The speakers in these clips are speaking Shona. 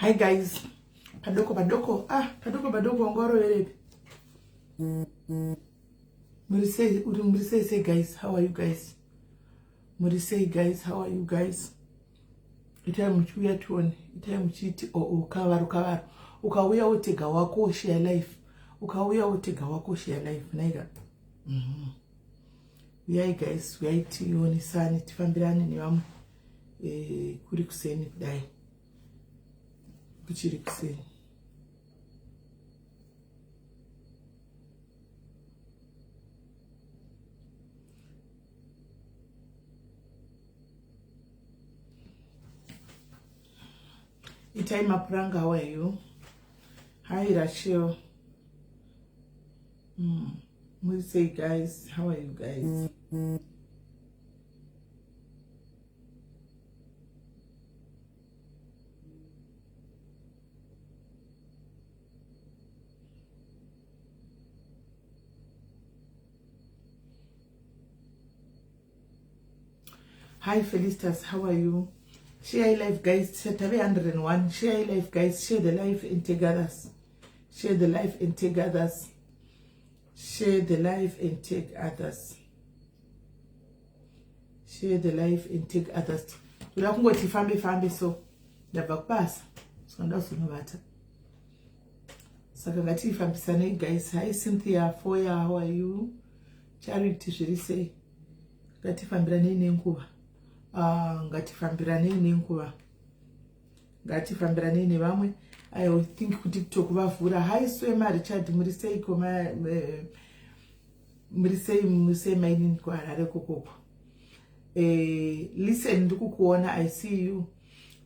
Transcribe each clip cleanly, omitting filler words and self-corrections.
Hi guys, padoko padoko, ah, padoko padoko wanga waroverepi? Muri sei, uri muri sei sei guys, how are you guys? Muri sei guys, how are you guys? Itai muchiuya tione, itai muchiti oh oh kavaro kavaro. Ukauya wotega wako share life. Ukauya wotega wako share life, naika. Uyai guys, uyai tionesane, tifambirane nevamwe. Eh, kuri kuseni kudai. Kuchiri kuseni. Itai mapuranga, how are you? Hi Rachel. Muri sei guys, how are you guys? Hi Felicitas, how are you? Share life guys, tave 101. Share life guys, share the life and take others. Share the life and take others. Share the life and take others. Share the life and take others. Toda kungoti fambe fambe so. Ndabva kubasa. Saka ndazonovata. Saka ngatifambisanei guys. Hi Cynthia Foya, how are you? Charity zviri sei? Ngatifambiranei nenguva. Ngatifambiranei nenguva. Ngatifambiranei nevamwe. I think kuti TikTok vavhura. Hi Swema Richard, muri seiko muri sei muri sei mainini kuHarare kokoko. Listen, ndikukuona, I see you.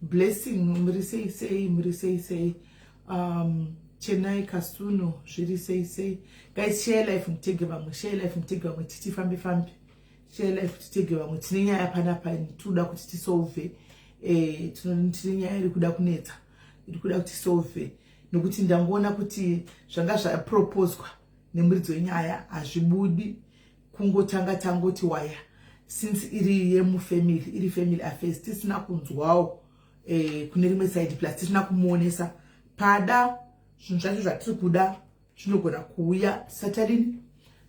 Blessing, muri sei sei, muri sei sei. Chenai Kasuno, zviri sei sei. Guys, share life mutege vamwe, share life mutege vamwe, titi fambe fambe. Share life titege vamwe. Tine nyaya panapa tinoda kuti tisolve. Tine nyaya iri kuda kunetsa, iri kuda kuti solve. Nokuti ndangoona kuti zvanga zvaproposwa nemuridzi wenyaya hazvibudi kungotanga tangoti waya, since iri yemufamily, iri family affairs, tisina kunzwawo kune rimwe side, plus tisina kumuonesa pada zvinhu zvacho zvatiri kuda zvinogona kuuya tisati.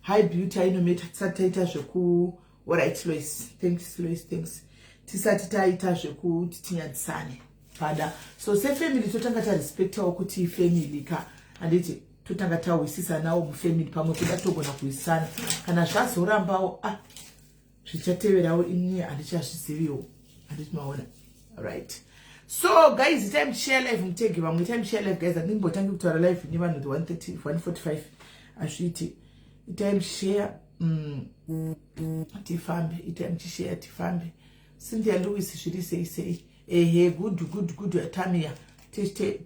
Hi Beauty ainometa, tisati taita zveku, alright Lois, thanks Lois, thanks. Tisati taita zvekuti tinyadzisane pada, so sefamily totanga tarespectawo kuti family ka, handiti? Totanga tahwisisanawo mufamily, pamwe kuda togona kuwisana. Kana zvazorambawo, ah, zvichateverawo ini handichazviziviwo, handiti maona? Right, so guys, time share live mutege vamwe. Time share live guys, handimbotangi kutaura live nevanhu 130 145, hazviiti. Time share, tifambe. Itai muchishare tifambe. Cynthia Lewis, zviri sei sei? Ehe, good good good. Tamia,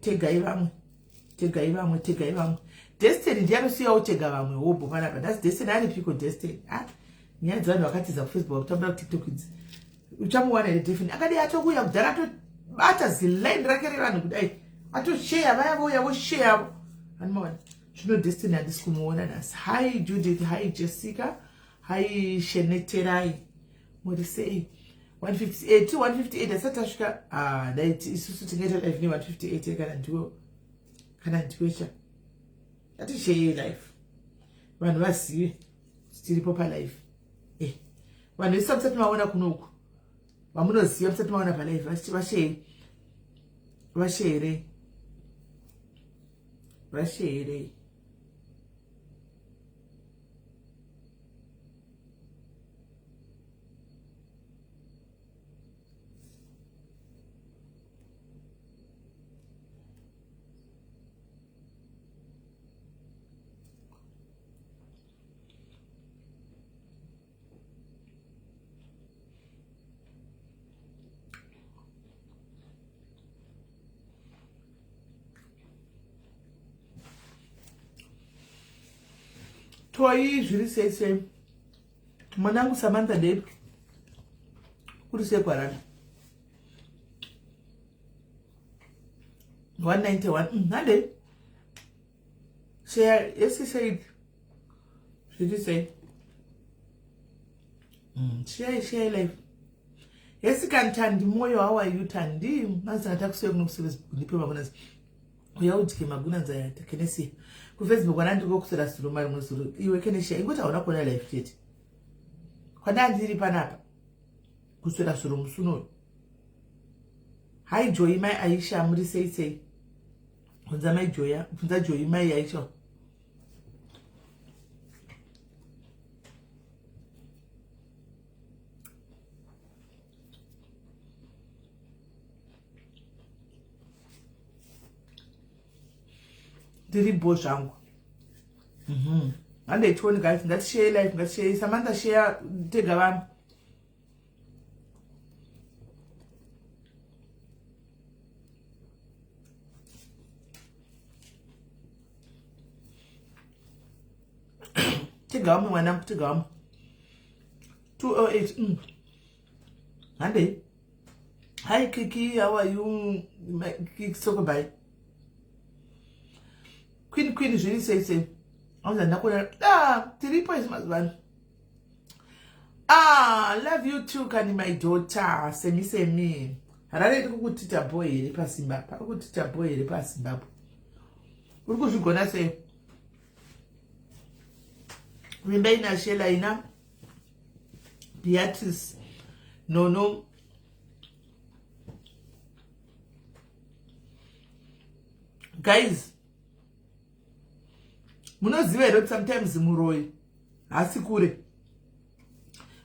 tegai vamwe, tegai vamwe, tegai vamwe. Destiny ndiye anosiyawo tega vamwe hobho panapa. Thats Destiny. Aripiko Destiny? Ah, nyaya dzevanhu vakatiza kuFacebook kutambura kuTikTok idzi, uchamuwana here Destiny? Akadii atokuuya kudhara, atobata ziline rake revanhu kudai, atosheya vaya vouya vosheyavo, anomaona zvino. Destiny handisi kumuona nhasi. Hi Judith, hi Jessica, hi Sheneterai, muri sei? 158 158 asati tasvika. Ah, dai isusu tingaita live ne158 kana ndiwe, kana ndiwe cha. Atisheye live, vanhu vazive tiripo palive. Vanhu vese musati maona kunoku, vamunoziva musati maona palive, vasheye, vasherei, vasherei. Toi, zviri sei sei mwanangu? Samantha Dave, kuri sei kwarana? 191. Handei share yese share, zviri sei? Share, share live. Hesi kani Tandi Moyo, how are you Tandi? Mazana takusiya kuno kuFacebook ndipe magunanzi. Uya udye magunanzi aya Kenesia. KuFacebook wana ndiko kusera zuro mari muzuro. Iwe Kenesia ingoti hauna kuona live chete. Kwana ndiri panapa. Kuswera zuro musuno. Hi Joy mai Aisha muri sei sei? Bvunza mai Joya, bvunza Joy mai Aisha. Ndiri bho zvangu. Mhm. Handei tione guys, ngatishare life, ngatishare. Samantha share tega vanhu. Tega vamwe mwanangu, tega vamwe. 208. Handei. Hi Kiki, how are you? Kiki soko bye. Queen Queen zviri sei sei. Anza ndakona. Ah, tiripo isu mazuva ano. Ah, love you too kani my daughter. Semi semi. Harare iri kukutita boy here pasimba. Pari kutita boy here paZimbabwe. Uri kuzvigona sei? Vimba ina Shela ina Beatrice Nono guys munoziva here kuti sometimes muroyi haasi kure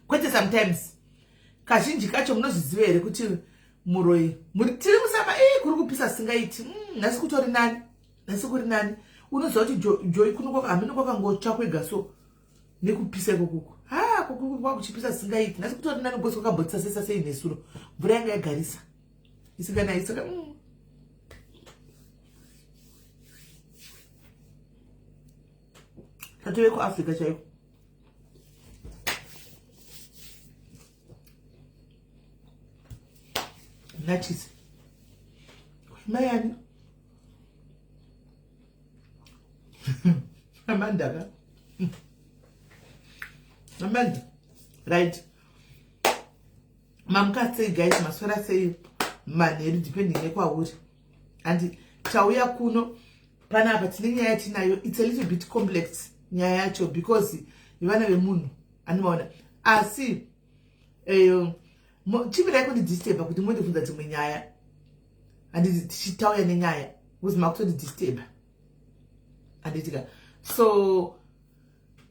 kwete sometimes kazhinji kacho munozviziva here kuti muroyi tiri musama e kuri kupisa singaiti nhasi kutori nani nhasi kuri nani unoziva kuti joy kuno hameno kwakangotsva kwega so nekupisa ikokuko ha kwakuchipisa singaiti nhasi kutori nani gosi kwakambotisa sesa sei nesuro mvura yanga yagarisa isinganayi saka Tatove kuAfrica chaiko. Nachisi. Mai ani? Amanda ka? Amanda. Right. Mamuka sei guys, maswera sei manheru depending nekwauri. And tauya kuno panapa tine nyaya yatinayo, it's a little bit complex nyaya yacho because vana vemunhu anovaona asi chimirai kundidisturba kuti mondibvunza dzimwe nyaya handiti tichitauya nenyaya because makutondidisturba handitika. So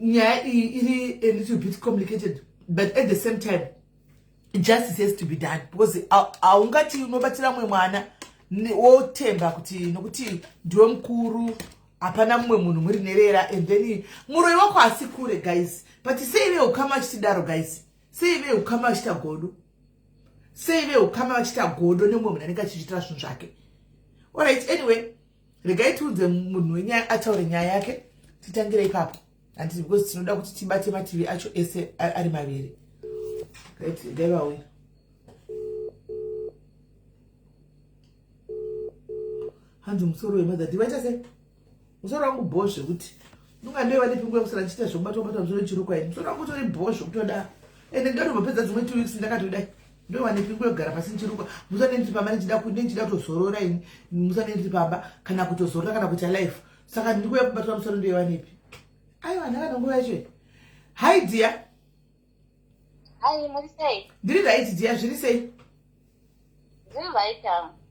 nyaya iyi iri a little bit complicated, but at the same time justice has to be done because haungati unobatira mumwe mwana wotemba kuti nokuti ndiwe mukuru hapana mumwe munhu muri nerera and then muroyi wako asi kure guys. But sei veukama vachitidaro guys? Sei veukama vachita godo? Sei veukama vachita godo nemumwe munhu anenge achichitira zvinhu zvake? Alright, anyway, regai tiudze munhu wenyaya ataure nyaya yake, titangire ipapo handiti, because tinoda kuti tibate mativi acho ese ari maviri. Right, regai vauya. Hanzi musoro wemadhadhi vaita sei? Musoro wangu bho zvekuti ndinga ndoiva nepingo yekusara ndichiita zvekubatwa batwa musoro chirukwa ini. Musoro wangu utori bho zvekutoda ende ndatombopedza dzimwe 2 weeks ndakatodai ndoiwa nepingo yekugara pasi ndichirukwa. Musane ndiri pamba ndichida kutozorora ini, musane ndiri pamba kana kutozorora kana kuita life, saka ndiri kuuya kubatwa musoro ndoiwa nepi? Aiwa, ndakana nguva yacho. Hi dear. Hi, muri sei? Ndiri right dear, zviri sei? Ndiri right.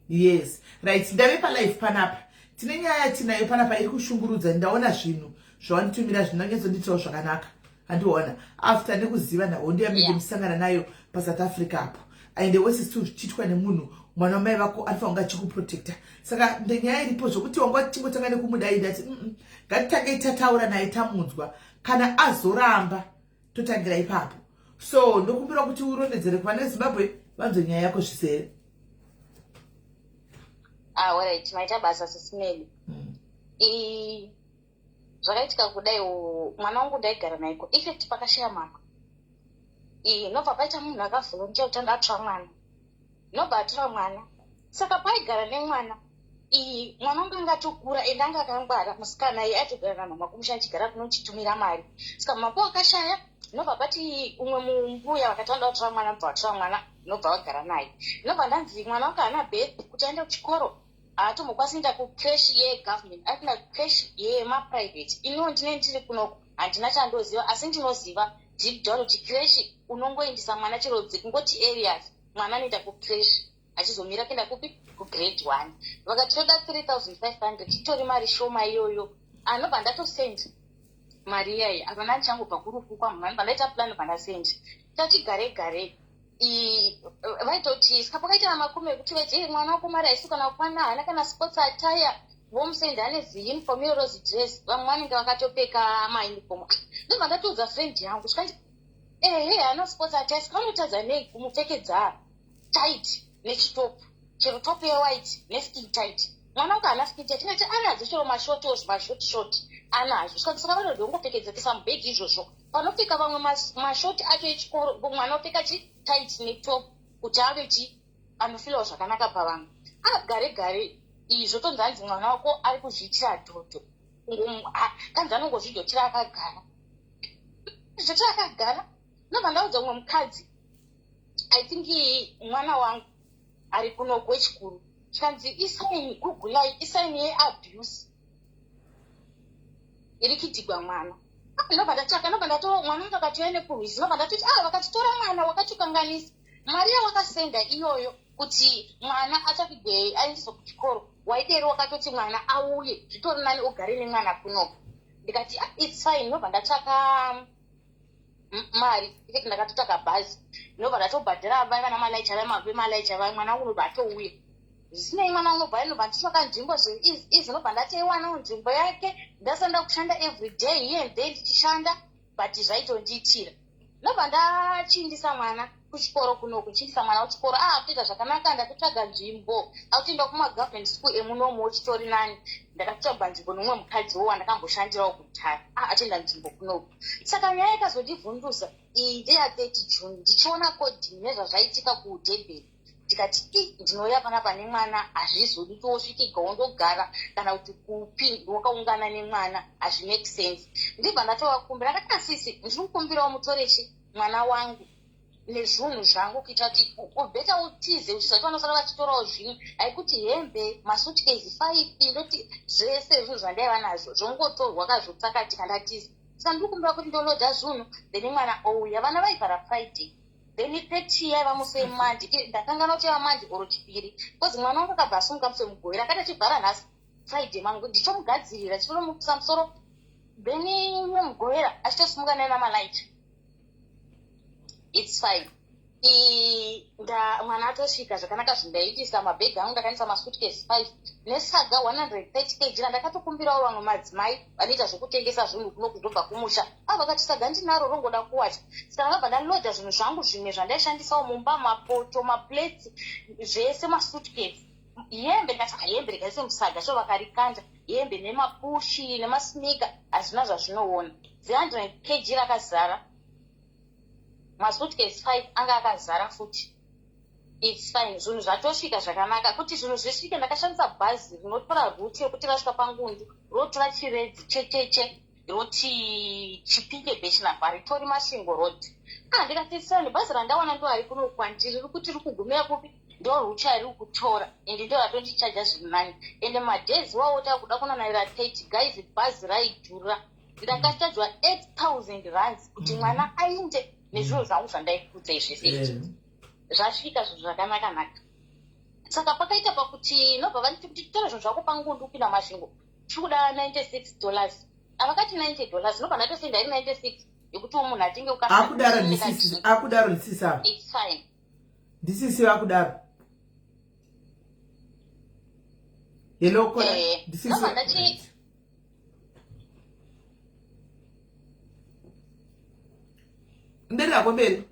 Yes, right, ndave palife panapa. Tine nyaya yatinayo panapa iri kushungurudza. Ndaona zvinhu zvawanditumira zvinonyatsondiitirawo zvakanaka. Handiona after nekuziva nahondo yamunenge musangana nayo paSouth Africa apo, and wese still zvichiitwa nemunhu mwana wamai vako anofanira kunge achikuprotecta. Saka ndenyaya iripo zvokuti wanga tichingotanga nekumudai, ndati ngatitange tataura naye tamunzwa, kana azoramba totangira ipapo. So ndokumbira kuti urondedzere kuvana veZimbabwe vanzwe nyaya yako zvisere. Ah, alright, maita basa sisimeli. Zvakaitika kudai, mwana wangu ndaigara naye kuEffect pakashaya mama. Nobva paita munhu akavolunteer kuti andatora mwana, nobva atora mwana. Saka paigara nemwana iyi, mwana wangu anga atokura ende anga akangwara musikana iye, aitogara namama kumusha achigara kunochitumira mari. Saka mama akashaya, nobva pati umwe mumbuya vakati vanoda kutora mwana, bva vatora mwana. Nobva vagara naye. Ndinobva ndanzi mwana wangu haana birth kuti aende kuchikoro, haatombokwanisi kuenda kucreche yegovernment, ari kuenda kucreche yemaprivate. Iniwo ndine ndiri kunoku, handina chandoziva, asi ndinoziva deep down kuti creche unongoendesa mwana chero dzekungoti areas, mwana anoenda kucreche achizomira kuenda kupi, kugrade 1. Vakati toda 3500, itori mari shoma iyoyo. Anobva ndatosenda mari iyayi. Apa ndandichangobva kurufu kwamama, ndobva ndaita plan, bva ndasenda. Tati gare gare vaitoti saka pakaita namakumi ekuti vaiti, "Ei, mwana wako mari haisi kana kukwana, haana kana sports attire." Vomusenda ane ziuniform iroro, zidress, vamwe vanenge vakatopfeka mauniform. Ndobva ndatoudza friend yangu, zvikanzi, "Ehe, haana sports attire, saka vanotadza nei kumupfekedza tight nechitop, chero top yewhite neskin tight? Mwana wangu haana skin tight." Ndati anadzo chero mashort, zvimashort short anazvo. Saka vanoti ongopfekedzekesa mubhegi izvozvo panopfeka vamwe mashort acho echikoro, mwana opfeka chitight netop kuti ave chi anofeelawo zvakanaka pavanhu. Agare gare izvo, tonzi hanzi mwana wako ari kuzviitira dhodho, kanzi anongozvidhotera akagara, zvidhotera akagara. Ndobva ndaudza umwe mukadzi, I think mwana wangu ari kunoku wechikuru, chikanzi isign, googlai, isign yeabuse iri kuitigwa mwana. Ndobva ndatsvaka, ndobva ndato mwana wangu akatouya nekurwizi. Ndobva ndatoti, ah, vakatitora mwana, wakatokanganisa mari yawakasenda iyoyo kuti mwana atsvakigwe aendeswe kuchikoro. Waidero wakatoti mwana auye, zvitori nani ugare nemwana kunoku. Ndikati, ah, it's fine. Ndobva ndatsvaka mari, ndakatotsvaka bhazi, ndobva ndatobhadhara vai vana malaicha, vemmalaicha vai. Mwana wangu unobva atouya zvisinei, mwana unobva inobva nditsvaka nzvimbo zveeasy, nobva ndatoiwanawo nzvimbo yake. Ndasanda kushanda every day here and there, ndichishanda, but zvaitondiitira. Ndobva ndachiindisa mwana kuchikoro kunoku, chiindisa mwana kuchikoro, ah, kuita zvakanaka. Ndatotsvaga nzvimbo, akutoenda kumagovernment school emunomo, chitori nani. Ndakatotsvaga nzvimbo nomumwe mukadziwo wandakamboshandirawo kudhara, ah, atoenda nzvimbo kunoku. Saka nyaya yakazondivhundusa iyi ndeya30 June, ndichiona coding nezvazvaitika kuDurban. Ndikati, i ndinouya panapa nemwana, hazvizodi kuti wosvikega wondogara kana kuti kupi wakaungana nemwana, hazvimake sense. Ndibva ndatovakumbira, ndakati, asisi, ndiri kukumbirawo mutorechi mwana wangu nezvinhu zvangu, kuitira kuti better utize uchiziva kuti vanosara vachitorawo zvinhu, haikuti hembe, masuitcase 5, ndoti zvese zvinhu zvandaiva nazvo zvongotorwa kazvotsakatika, ndatiza. Saka ndiri kukumbira kuti ndoloada zvinhu, then mwana ouya. Vana vaivhara Friday, then 30 yaiva musi weMonday. Ndakanganwa kuti yaiva Monday or Chipiri, because mwana wangu akabva asumuka musi weMugovera, akati achivhara nhasi Friday mangu, ndichomugadzirira, chitomupisa musoro, then weMugovera achitosimuka naina it's fine. Mwana atosvika zvakanaka. Zvindaitisa mabhegi angu, ndakaendesa masuitcase 5 nesaga 130 kg randakatokumbirawo vamwe madzimai vanoita zvekutengesa zvinhu kuno kuzobva kumusha. A, vakati saga ndinaro, rongoda kuwacha. Saka ndakabva ndaloada zvinhu zvangu zvimwe zvandaishandisawo mumba, mapoto, maplates, zvese, masuitcase, hembe. Ndikati, hembe rikaise musaga so vakarikanda hembe nemapushi nemasneaker, hazvina zvazvinoona. Zi100 kg rakazara, masuitcase 5 anga akazara futi. It's fine, zvinhu zvatosvika zvakanaka. Kuti zvinhu zvisvike, ndakashandisa bhazi rinotora route yekuti rasvika paNgundu rotora Chiredzi, checheche, roti Chipinge, Birchenough, haritori Masvingo Road. Ah, ndikati sani bhazi randawana ndo hari kuno kwandiri, riri kuti riri kugumira kupi, ndo route yariri kutora, ende ndo ratondichaja zviri nani. Ende madays wawo takuda kunanarira 30 guys, bhazi raidhura. Ndakachajwa 8000 rands kuti mwana ainde nezvinhu zvangu zvandaikudza izvi zvese. Zvasvika zvinhu zvakanaka naka. Saka pakaita pakuti nobva vanditi kuti titore zvinhu zvako paNgundu kupinda Masvingo, tiri kuda $96. Avakati $90, nobva ndatosenda iri 96 yekuti munhu atenge. Akudaro ndisisi, akudaro ndisisi ava. It's fine. Ndisisi vakudaro. Hello, kola. Ndisisi. Nobva ndati Mberi hako, mberi.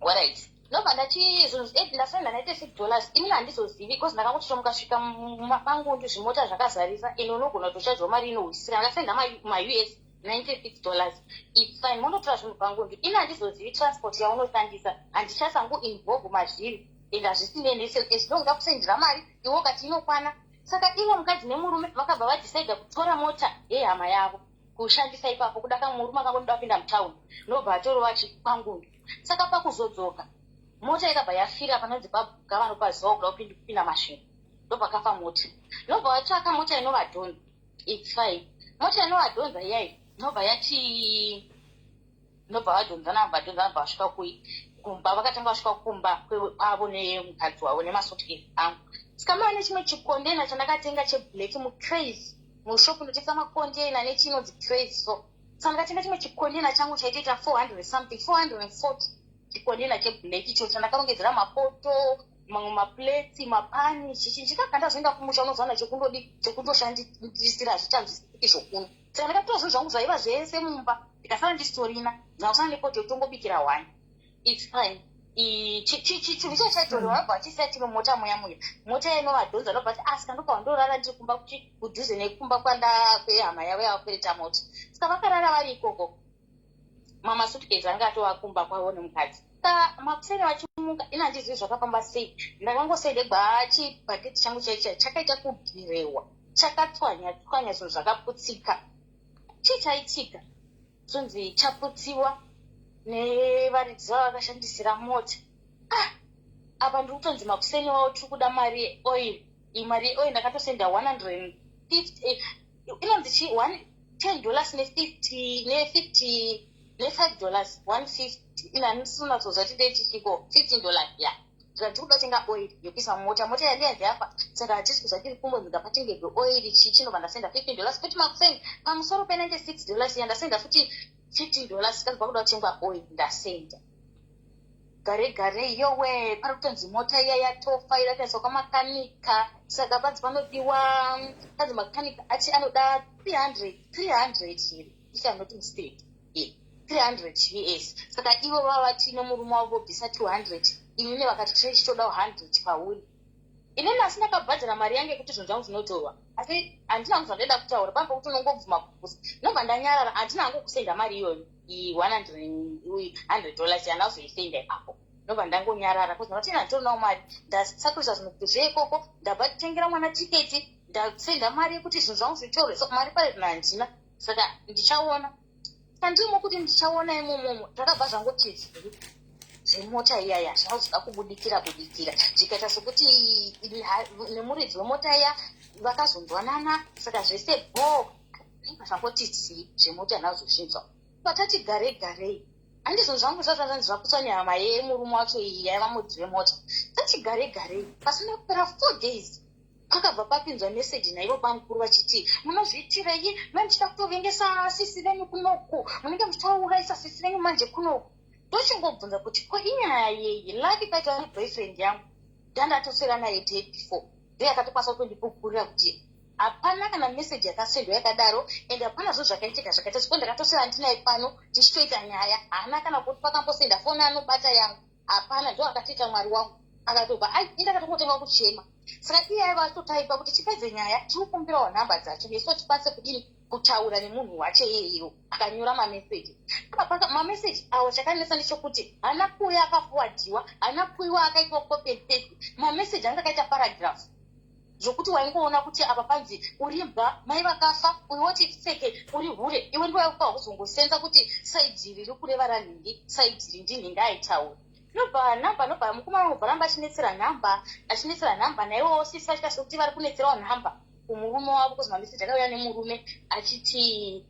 Alright, ndobva ndati zvinhu ndasenda $96. Inini handizozivi, because ndakangoti mukasvika paNgundu zvimota zvakazarisa, ine unogona kutochajwa mari inohwisira. Ndakasenda maUS $96, it's fine, mondotora zvinhu paNgundu. Ini handizozivi transport yaunoshandisa, handichasangu involve mazviri, and hazvisinei nese as long ndakusendera mari iwe ukati inokwana. Saka ivo mukadzi nemurume vakabva vadecida kutora mota yehama yavo kushandisa ipapo. Kuda kamurume akangonoda kupinda mutauni, nobva atorova chikwangundu. Saka pakuzodzoka Mota ikabva yafira panonzi pabhuka, vanopaziva kuda kupinda Masvingo, ndopakafa mota. Ndobva vatsvaka mota inovadhonza. It's fine. Mota inovadhonza iyai inobva yati, ndobva vadhonzana, vadhonzana, bva vasvika kumba. Vakatanga vasvika kumba kwavo nemukadzi wavo nemasuitcase angu. Saka mava nechimwe chicontainer chandakatenga cheblack muCrazy, mushop inotengesa macontainer nechinonzi Crazy. So saka ndakatenga chimwe chicontainer changu chaitoita 400 something, 440, chicontainer cheblack icho chandakarongedzera mapoto, mamwe maplates, mapani, chichi. Chikaka ndazoenda kumusha, unozowana chekundodi chekundoshandisira hazvichanzwisisiki zvokuno. Saka ndakatora zvinhu zvangu zvaiva zvese mumba, ndikasara ndisitorina, ndakasara nepoto yekutongobikira one. It's fine. Chinhu icho chaitorwa, vabva vachisiya chiri mota muya muya, mota inovadhonza. Ndobva ti asika ndobva ndorara ndiri kumba, kuti kudhuze nekumba kwanda kwehama yavo yavakwereta mota. Saka vakarara vari ikoko, mamasuitcase anga atova kumba kwavo nemukadzi. Saka makuseni vachimuka, ina handizivi zvakafamba sei, ndakangosendegwa chibhaketi changu chaicha chakaita kugirewa, chakatswanya tswanya, zvinhu zvakaputsika. Chii chaitika? Zvonzi chaputsiwa nevaridzi vavakashandisira mota. Ah, apa ndiri kutonzi makuseni wavo tiri kuda mari yeoil. Iyi mari yeoil ndakatosenda 150, inonzi chi $10 ne50 ne50 ne$5, 150. Ina handisi kuti ndechishiko $15 ya. Zvikati tiri kuda kutenga oil yekuisa mumota, mota yange yanzi yafa, saka hatisi kuziva, tiri kumbonzi ngapatengerwe oil. Chii chinobva ndasenda $15 futi makuseni pamusoro pe$96 yandasenda futi $15. Kanzi pakuda kutengwa oil, ndasenda. Gare gare, yowe, pari kutonzi mota iya yatofa, ida kuendeswa kwamakanika. Saka panzi panodiwa, panzi makanika ati anoda 300, 300 here, if I'm not mistake, 300 US. Saka ivo vavati nemurume wavo vobvisa 200, inini vakati tine chitodawo 100 pauri. Inini asi ndakabhadhara mari yangu yekuti zvinhu zvangu zvinotorwa, asi handina hangu zvandaida kutaura pambo kuti unongobvuma kupusa. Ndobva ndanyarara, handina hangu kusenda mari iyoyo iyi $100 yandazoisenda ipapo. Ndobva ndangonyarara because ndakati handitorinawo mari. Ndasakurisa zvinhu kuti zveikoko, ndabva tengera mwana tiketi, ndasenda mari yekuti zvinhu zvangu zvitorwe, so mari pari zvino handina, saka ndichaona. Saka ndirimo kuti ndichaona imomomo. Zvakabva zvangoti zvivi zvemota iyaya zvinozoda kubudikira budikira, zvikaita sekuti nemuridzi wemota iya vakazonzwanana, saka zvese bo zvangoti zii zvemota nazozvinzwa. Patati gare garei, handizvo zvangu zvazvazvanzi zvaputswa nehama yemurume wacho iyi yaiva muridzi wemota. Tati gare garei, pasina kupera 4 days, pakabva papinzwa meseji naivo bamukuru vachiti, "Munozviitirei? Mamuchida kutovengesa sisi venyu kunoku, munenge muchitourayisa sisi venyu manje kunoku." Ndochingobvunza kuti ko inyaya yei? Lucky paitwa neboyfriend yangu ndandatoswera naye day before, ndiye akatokwanisa kutondipupurira kuti hapana kana meseji yakasendwa yakadaro and hapana zvo zvakaitika zvakaita siko. Ndakatoswera ndinaye pano tichitoita nyaya, haana kana kuti pakambosenda foni anobata yangu, hapana. Ndo akatoita Mwari wangu akatobva ai, indakatongotenga kuchema. Saka iye aiva atotaipa kuti tipedze nyaya, tinokumbirawo nhamba dzacho nesuwo tikwanise kudini kutaura nemunhu wacho iyeyo akanyora mameseji. Mameseji awo, chakanetsa ndechekuti haana kuuya akaforwardiwa, haana kuiwa akaitwa copy and paste. Mameseji anga akaita paragraph zvokuti waingoona kuti apa panzi uri mbwa, mai vakafa, uyu woti seke uri hure iwe. Ndiwaikupa kuzongosenza kuti side riri kureva ranhingi, side iri ndinhingi aitaura. Nobva nhamba, nobva mukomana unobva ramba achinetsera nhamba, achinetsera nhamba, naivowo sisi vachiita sekuti vari kunetserawo nhamba kumurume wavo, kuzi mameseji akauya nemurume achiti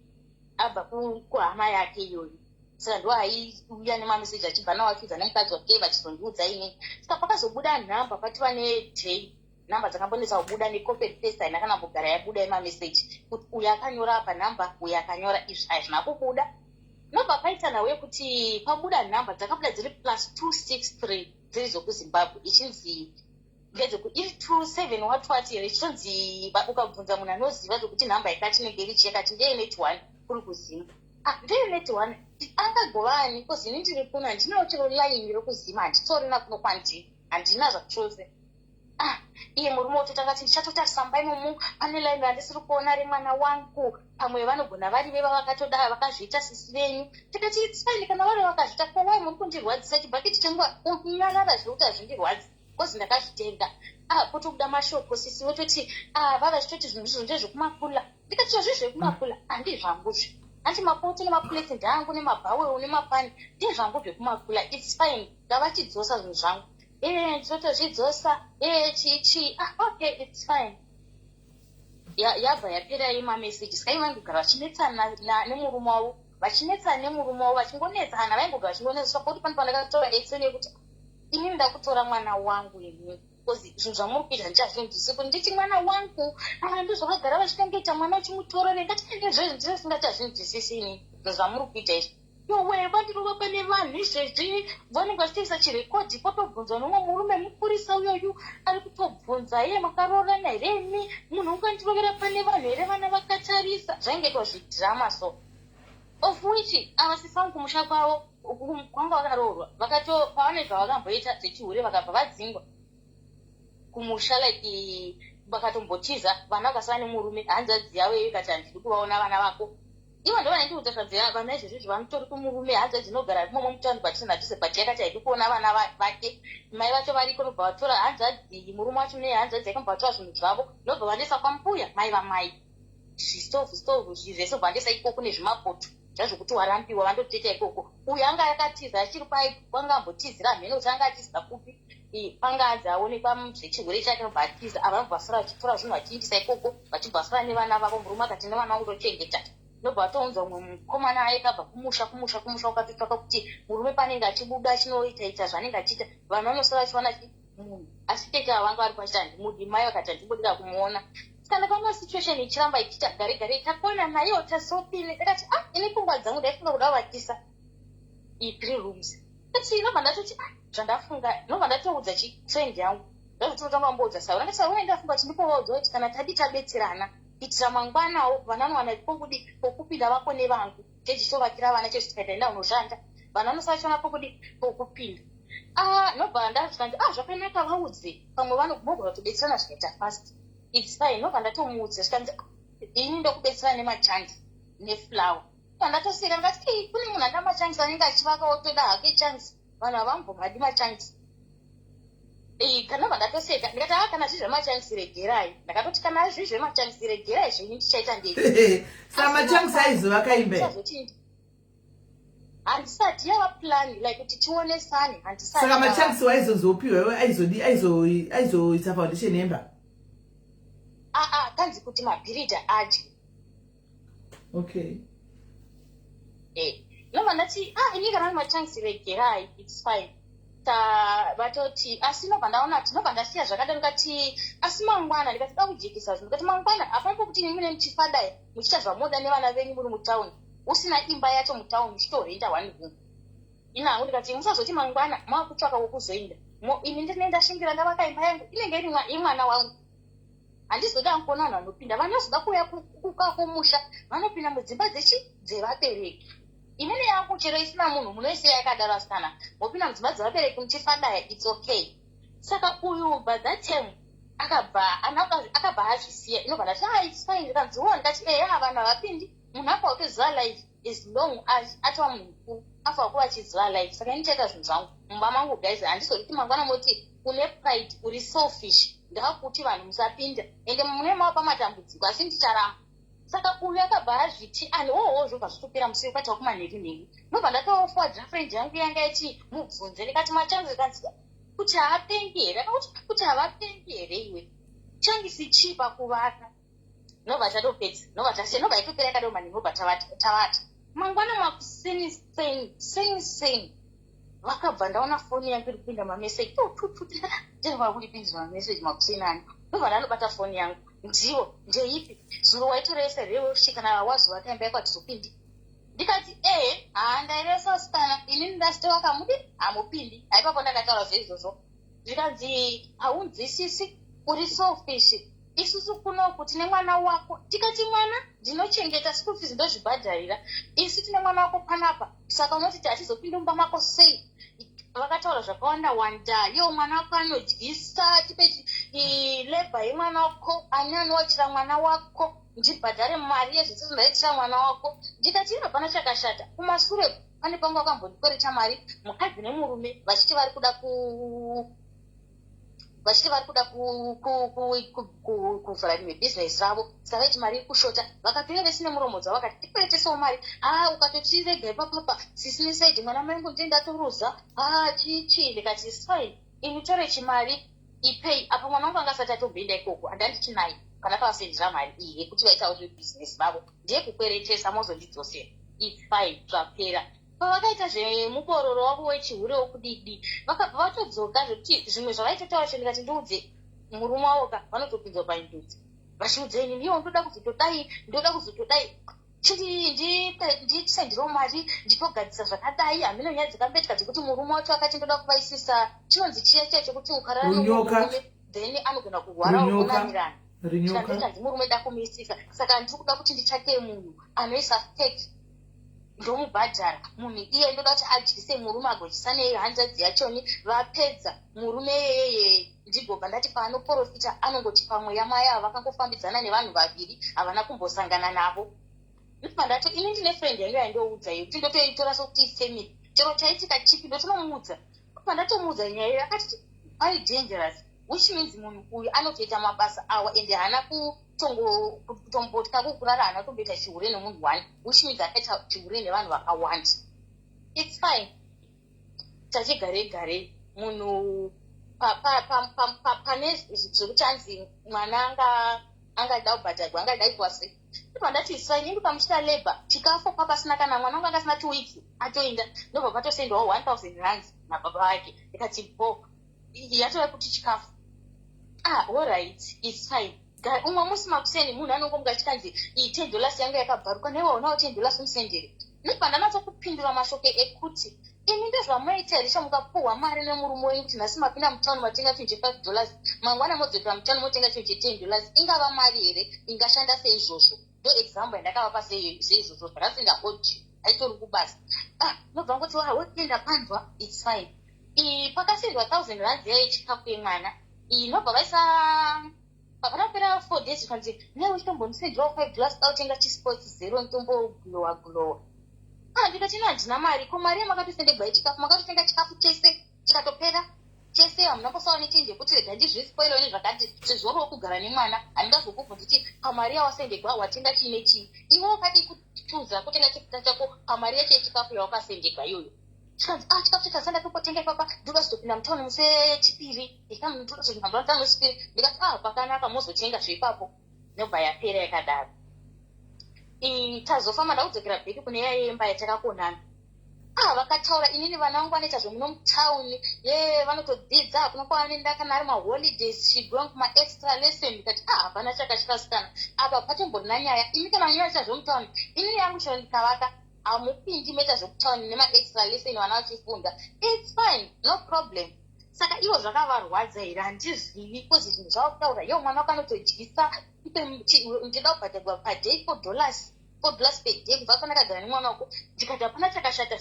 abva kuhama yake iyoyo. Saka ndo aiuya nemameseji achibva nawo achiudza nemukadzi wake, vachizondiudza inini. Saka pakazobuda nhamba, patova neday, nhamba dzakambonetsa kubuda necopy and paste, haina kana kugara yabuda yemameseji kuti uyu akanyora apa nhamba, uyu akanyora izvi, hazvina kubuda. Nobva paita nhau yekuti pabuda nhamba dzakabuda dziri +263, dziri dzokuZimbabwe, ichinzi ndedzeku iri 27 what what here, ichitonzi ukabvunza munhu anoziva zvokuti nhamba yakati inenge iri chiyakati ndeye net one kuri kuZima. Ah, ndeye net one angagovani? Because ini ndiri kuno, handinawo chero line rekuZima, handitorina kuno kwandiri, handina zvachose. Ah, iye murume wototanga ti ndichatotarisa mumba imomo pane line randisiri kuona remwana wangu, pamwe vanogona vari veva vakatoda vakazviita sisi venyu. Tikati it's fine, kana vari vakazviita, ko wai muri kundirwadzisa? Chibhaketi changu kunyarara zvekuti hazvindirwadzi because ndakazvitenga. Ah, potobuda mashoko, sisi vototi, ah, vava chitoti zvinhu izvo ndezvekumakula. Ndikati zvazvi zvekumakula handi zvanguzve. Anti mapoto nemaplates ndeangu, nemabhawero nemapani ndezvangu zvekumakula. It's fine, ngavachidzosa zvinhu zvangu. Ee, ndinotozvidzosa. Ee, chii chii. Ah, okay, it's fine. Yabva yapera imameseji. Saka ivo vaingogara vachinetsana nemurume wavo, vachinetsana nemurume wavo, vachingonetsana, vaingogara vachingonetsa. Kuti pane pandakatora action yekuti inini ndakutora mwana wangu inini, because zvinhu zvamuri kuita handichazvinzwisi. Kuti nditi mwana wangu, ah, ndozvakagara vachitongeta mwana uchimutora, ndingati izvezvi ndisingachazvinzwisisi ini zvinhu zvamuri kuita izvi. Yowe, vandirova pane vanhu izvezvi. Vanenge vachitoisa chirekodhi, potobvunzwa nomwe murume mupurisa uyoyu ari kutobvunza, iye, "Makaroorana here imi? Munhu ungandirovera pane vanhu here, vana vakatarisa?" Zvainge zvidhirama. So of which ava sisi kumusha kwavo kwanga vakaroorwa, vakato pavane zvavakamboita zvechihure, vakabva vadzingwa kumusha, like vakatombotiza vana, vakasara nemurume. Hanzvadzi yavo iyo ikati, "Handidi kuvaona vana vako." Ivo ndo vanenge kuita vana izvezvizvi, vanotori kumurume. Hanzvadzi inogara imomo mutaundi patisina tise, but yakati haidi kuona vana vake, mai vacho variko. Nobva vatora hanzvadzi, murume wacho nehanzvadzi yakambva vatora zvinhu zvavo, nobva vandoisa kwambuya mai vamai, zvistovhu stovhu zvese, bva vandoisa ikoko nezvimapoto zvazvokuti warambiwa, vandotoita ikoko. Uyu anga akatiza achiri kwanga ambotizira, mhene kuti anga atizira kupi, panga anzi aonekwa zvechirwere chake, nobva atiza. Ava vanobva vasara vachitora zvinhu vachiindisa ikoko, vachibva vasara nevana vavo. Murume akati, "Nevana vangu ndochengeta." Nobva vatounza mumwe mukomana aikabva kumusha, kumusha, kumusha ukatotsvaka kuti murume panenge achibuda achinoita ita zvaanenge achiita, vanhu vanosara vachiwana munhu. Asi tete ava vanga vari pachiti, "Handimudi." Mai vakati, "Handibudira kumuona." Saka ndakaona situation ichiramba ichiita gare gare, takuona naiwo tasopine. Ndakati, "Ah, ini pfungwa dzangu ndaifunga kuda kuvakisa i3 rooms." Ati nobva ndatoti, "Ah, zvandafunga." Nobva ndatoudza chifriend yangu, ndazvotinotanga kumboudza Saura. Ndati, "Saura, ndafunga kuti ndipovaudza kuti kana tadi tabetserana kuitira mangwanawo vana vanowana pokudi pokupinda vako nevangu, techitovakira vana chezvi, tikaita enda unoshanda, vana vanosara chiona pokudi pokupinda." Ah, nobva ndazvikanzi, "Ah, zvakanaka, vaudze, pamwe vanogona kutobetserana zvikaita fast. It's fine." Nobva ndatomuudza, zvikanzi, "Ini ndokubetsera nemachunks neflour." Ndatoseka, ndikati, "Kune munhu anoda machunks anenge achivaka otoda hake chunks? Vanhu havambomadi machunks." Kanobva ndatoseka, ndikati, "A, kana zviri zvemachunks regerai." Ndakatoti, "Kana zviri zvemachunks regerai zvenyu, ndichaita ndega." Saka machunks aizovaka imba? Handisati yava plan, like kuti tionesane, handisati. Saka machunks waizonzopiwa iwe aizodi aizoisa foundation yemba? Aa, kanzi kuti mabhiridha adye. Eh, nobva ndati, "Ah, ini kana machunks regerai, it's fine." Ta vatoti, asi nobva ndaona kuti nobva ndasiya zvakadaro. Ndikati, asi mangwana, ndikati da kujekesa zvinhu, ndikati mangwana hapana pokuti imi mune muchifadai muchiita zvamunoda nevana venyu muri mutauni, usina imba yacho mutauni, muchitorenda one room inangu. Ndikati, "Musazoti mangwana maakutsvaka wokuzoenda. Ini ndine ndashingira, ndavaka imba yangu, inenge iri imwana wangu. Handizoda kuona vanhu vanopinda, vanozoda kuuya kuka kumusha, vanopinda mudzimba dzechi dzevabereki. Inini yangu chero isina munhu, munoisiya yakadaro, asikana mopinda mudzimba dzevabereki muchifadaya, it's okay." Saka uyu by that time akabva azvisiya. Inobva ndati, "Ah, it's fine." Ndikanziwo, ndikati, "Eya, vanhu havapindi. Munhu afa kutoziva life, as long as atova munhu mukuru, afa kuva achiziva life. Saka ini chaita zvinhu zvangu mumba mangu. Guys, handizodi kuti mangwana moti une pride, uri selfish, ndakuti vanhu musapinda, ende mune mava matambudziko, asi ndicharamba." Saka uyu akabva azviti ani wowo, zvobva zvitopera musi wekwaita kumanheri nheri. Nobva ndatoforwardira friend yangu yanga ichi mubvunze. Ndikati, "Machunks," kanzi, "kuti haapengi here?" Akakuti, "Kuti havapengi here iwe? Chunks chii pakuvaka?" Nobva tatopedza, nobva tasiya, nobva itopera yakadaro manheri. Nobva tavata. Mangwana makuseni seni seni seni, vakabva ndaona foni yangu iri kupinda mameseji tututu. Ndinova kundipinzira mameseji makuseni ani? Nobva ndanobata foni yangu, ndiwo, "Ndeipi? Zuro waitoresa here kana wazovaka imba yako hatizopindi?" Ndikati, "Ehe, haa, ndairesa asikana, inini ndasitovaka mudi hamupindi." Haipapo ndakataura zveizvozvo. Zvikanzi, "Haunzwisisi, uri selfish. Isusu kunoku tine mwana wako." Tikati, "Mwana ndinochengeta, school fees ndozvibhadharira. Isu tine mwana wako panapa, saka unotiti hatizopinda mumba mako sei?" Vakataura zvakawanda wanda. "Yo, mwana wako anodyisa, tipe labour yemwana wako, ani anowachira mwana wako, ndibhadhare mari yezvese zvindaitira mwana wako." Ndikati, "Hapana chakashata. Kumasure pane panga vakambondikwereta mari, mukadzi nemurume, vachiti vari kuda Vachiti vari kuda kuvhura rimwe bhizinesi ravo, saka vaiti mari iri kushota. Vakapinda vese nemuromo dzavo, vakati tikweretesawo mari. A, ukatotirega ipapapa sisi nesaidi, mwana maingu ndiye ndatoruza. A, chichi? Ndikati fine, ini tore chimari, ipei apa. Mwana wangu anga asati atomboenda ikoko, handandichinaye kana pavasendera mari iyi yekuti vaitawo zvebhizinesi vavo, ndeyekukweretesa, mozondidzosera. It's fine, zvapera. Pavakaita zvemubororo wavo wechihure wokudidi, vakabva vatodzoka, zvekuti zvimwe zvavaitotaura cho, ndikati ndiudze murume wavo ka, vanotopinzwa paindudzi vachiudza ini, ndiyo ndoda kuzotodai, ndoda kuzotodai, ndisenderawo mari, nditogadzisa zvakadai. Hamino nyaya dzakamboitika dzekuti murume wacho akati ndoda kuvaisisa chinonzi chiya chiya chekuti ukarara Runyoka. nomurume then anogona kurwara. Runyoka. Unonamirana. Rinyoka. Chikanzi murume da kumuisisa, saka ndiri kuda kuti nditsvake munhu anoisa fake, ndomubhadhara munhu iye. Ndoda kuti adyise murume, agodyisa nehanzvadzi yachoni. Vapedza murume yeyeye, ndigobva ndati paanoprofita anongoti pamweya mai ava vakangofambidzana nevanhu vaviri, havana kumbosangana navo. Ndobva ndati ini ndine friend yangu yandoudza iyo kuti ndotoitora sokuti ifamily, chero chaitika chipi ndotonomuudza. Ndobva ndatomuudza nyaya iyo, akati very dangerous, which means munhu uyu anotoita mabasa awa ende haana kutombotya kukurara, haana kutomboita chihure nemunhu one, which means akaita chihure nevanhu vakawanda. It's fine, tachigarei garei. Munhu pane zvekuti anzi mwana angada kubhadharwa, angada kuitwa sei. Ndobva ndati it's fine, indi pamuchita labour, chikafu papasina kana mwana wangu anga asina 2 weeks atoenda, ndobva patosendwawo R1000 nababa vake. Ndikati bo, yatova kuti chikafu. Ah, alright, it's fine. Umwe musi makuseni munhu anongomuka chikanzi iyi $10 yangu yakabvaruka, naiwe unawo $10 umusendere. Ndobva ndanyatsokupindura mashoko ekuti imi ndozvamunoita here, chamukapuhwa mari nemurume wenyu kuti nhasi mapinda mutauni matenga chinhu che$5, mangwana modzokera mutauni motenga chinhu che$10, ingava mari here ingashanda seizvozvo? Ndo example yandakavapa seizvozvo. Zvakasenda audio, aitori kubasa. Ah, nobva ngoti wapinda panzwa, it's fine. Pakasendwa R1000 yechikafu yemwana iyi, nobva vaisa panopera 4 days, zvikanzi newe chitombondisenderawo $5, dautenga chisports zero, nitomboglowa glowa. Ah, ndikati ino handina mari. Ko mari yamakatosendegwa yechikafu, makatotenga chikafu chese chikatopera chese, hamuna kusawa nechenji yekuti rega ndizvispoilewo nezvakati sezvoriwo kugara nemwana. Handingazokubvunzi kuti pamari yawasendegwa watenga chii nechii. Iwe wakadii kuchuza kutenga chekuta chako pamari yacho yechikafu yawakasendegwa iyoyo? Chikanzi ah, chikafu chacho asanda kupotenga ipapa, ndoda kuzopinda mutauni musi wechipiri, ndoda kuzopinda mutauni musi wechipiri. Ndikati ah, pakanaka, mozotenga zveipapo. Nobva yapera yakadaro. Tazofamba, ndakudzokera back kune yayemba yatakakonana. Ah, vakataura inini vana vangu vanoita zvemuno mutauni ye, vanotodzidza, hakuna kwavanoenda kana ari maholidays, she going kumaextra lesson. Ndikati ah, hapana chakashikasikana apa, patomborina nyaya. Imi kana munoita zvemutauni, inini yangu chero ndikavaka hamupindi, moita zvekutauni nemaextra lesson, vana vachifunda, it's fine, no problem. Saka ivo zvakavarwadza here handizivi, cause zvinhu zvava kutaura yo mwana wako anotodyisa, ndinoda kubhadharwa paday $4, $4 per day kubva pandakagara nemwana wako. Ndikati hapana chakashata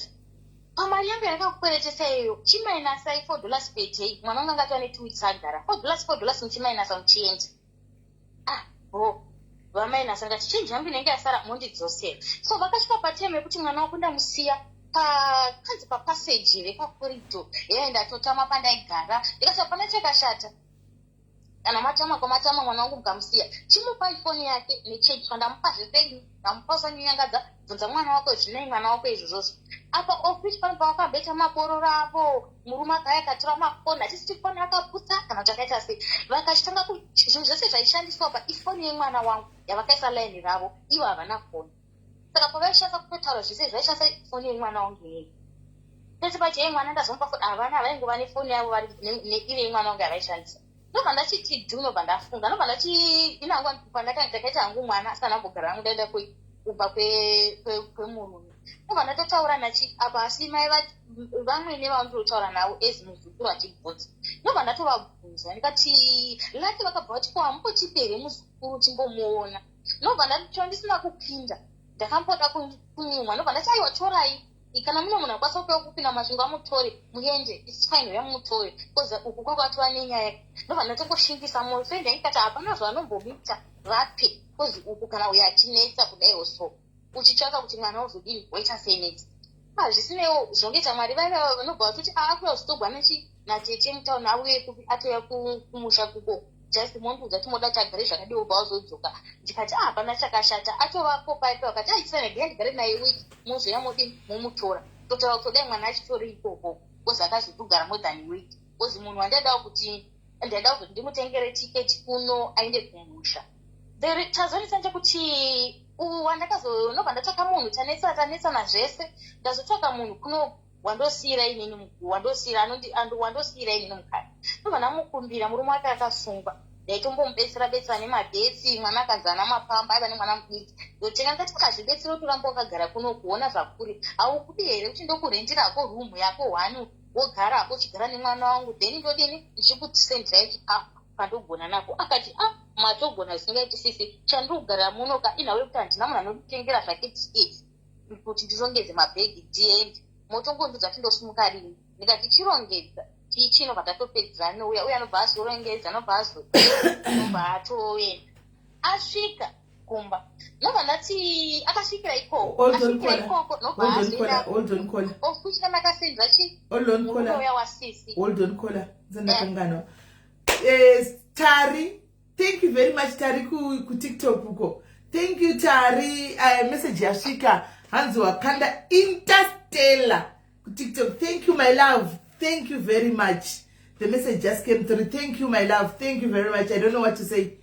pamari yangu yandakakukweretesa iyoyo, chimainasai $4 per day. Mwana wangu angatova ne2 weeks agara, $4, $4 muchimainasa muchienda. Ah, bo, vamainasa. Ndikati chenji yangu inenge yasara mondidzosera. So vakasvika patime yekuti mwana wako ndamusiya pakanzi papassage here, pacorridor yeye, ndatotama pandaigara. Ndikati hapana chakashata kana matama kwamatama, mwana wangu mukamusiya, chimupai foni yake nechenji. Pandamupa zvese, ndamupa, usanyangadza, bvunza mwana wako zvinei mwana wako izvozvozvo. Apa office pano pavakabeta mabororo avo, murume akauya akatora mafoni, achisi foni akaputsa kana kuti akaita sei. Vakachitanga zvinhu zvese zvaishandiswa pa ifoni yemwana wangu yavakaisa laini ravo, ivo havana foni. Saka pavaishandisa kutotaura zvese zvaishandisa foni yemwana wangu inini. Pese pacho ye mwana ndazomupa foni, havana, vaingova nefoni yavo vari neire yemwana wangu yavaishandisa. Ndobva ndachiti dhu, nobva ndafunga, ndobva ndati inangwa pandakaita hangu mwana asina ndambogara hangu, ndaenda kumba kwemurume, ndobva ndatotaura nachi apa, asi mai vamwene vandotaura navo as muzukuru achibvunza. Ndobva ndatovabvunza, ndikati lati vakabva vati ko hamukochipi here muzukuru timbomuona? Ndobva ndati ndisina kupinda, ndakamboda kunyumwa. Ndobva ndati aiwa, torai kana mune munhu akwanisa kupewa kupinda masvingo, amutore muende, it's fine, uya mutore, because uku kwakatova nenyaya. Ndobva ndatongoshingisa mwoyo so ndaikati hapana zvavanombomita, vape, because uku kana uyo achinetsa kudaiwo, so uchitsvaka kuti mwana uzodini, waita sei next. Hazvisineiwo zvongoita Mwari vaiva vanobva vatoti aakuya kuzotogwa nechi natete mutauni, auye kupi, atouya kumusha kuko. Just mondiudza kuti moda kuti agare zvakadii, obva wazodzoka. Ndikati, "Ah, hapana chakashata." Atovako paipa, vakati, "Aisana regai ndigare naye week, mozoya modini, momutora." Totaura kuti dai mwana achitori ikoko, because akazotogara more than week, because munhu wandaidawo kuti ndaida kuzoti ndimutengere tiketi kuno aende kumusha. Chazonetsa ndechekuti wandakazonobva ndatsvaka munhu, tanetsa tanetsana zvese, ndazotsvaka munhu kuno wandosiyira inini, wandosiyira wandosiyira inini mukati. Ndobva ndamukumbira, murume wake akasungwa, ndaitombomubetsera betsera nemagetsi. Mwana akanzi ana mapamba, aiva nemwana mudiki. Ndotenga, ndikati, "Akazvibetsera kuti uramba wakagara kuno kuona zvakuri, haukudi here kuti ndokurendirako room yako one, wogara hako uchigara nemwana wangu, then ndodini, ndichikusendirai chikafu pandogona nako?" Akati, "A ah, matogona zvisingaiti sisi, chandiri kugara muno ka inhau yekuti handina munhu anonditengera zvake tiketi kuti ndirongedze mabhegi ndiende. Motongondiudza kuti ndosimuka rini." Ndikati, "Chirongedza chichinobva tatopedzera nouya uye." Anobva azorongedza, anobva azobva atoenda. Asvika kumba, nobva ndati akasvikira ikoko, asvikira ikoko, nobva azoenda ofuchika ndakasendera chi murume uya wasisi. Hold on, caller, nzandakanganwa. Tari, thank you very much, Tari kuTikTok uko. Thank you, Tari. Message yasvika, hanzi wakanda interstellar kuTikTok. Thank you, my love, thank you very much. The message just came through. Thank you, my love, thank you very much. I don't know what to say.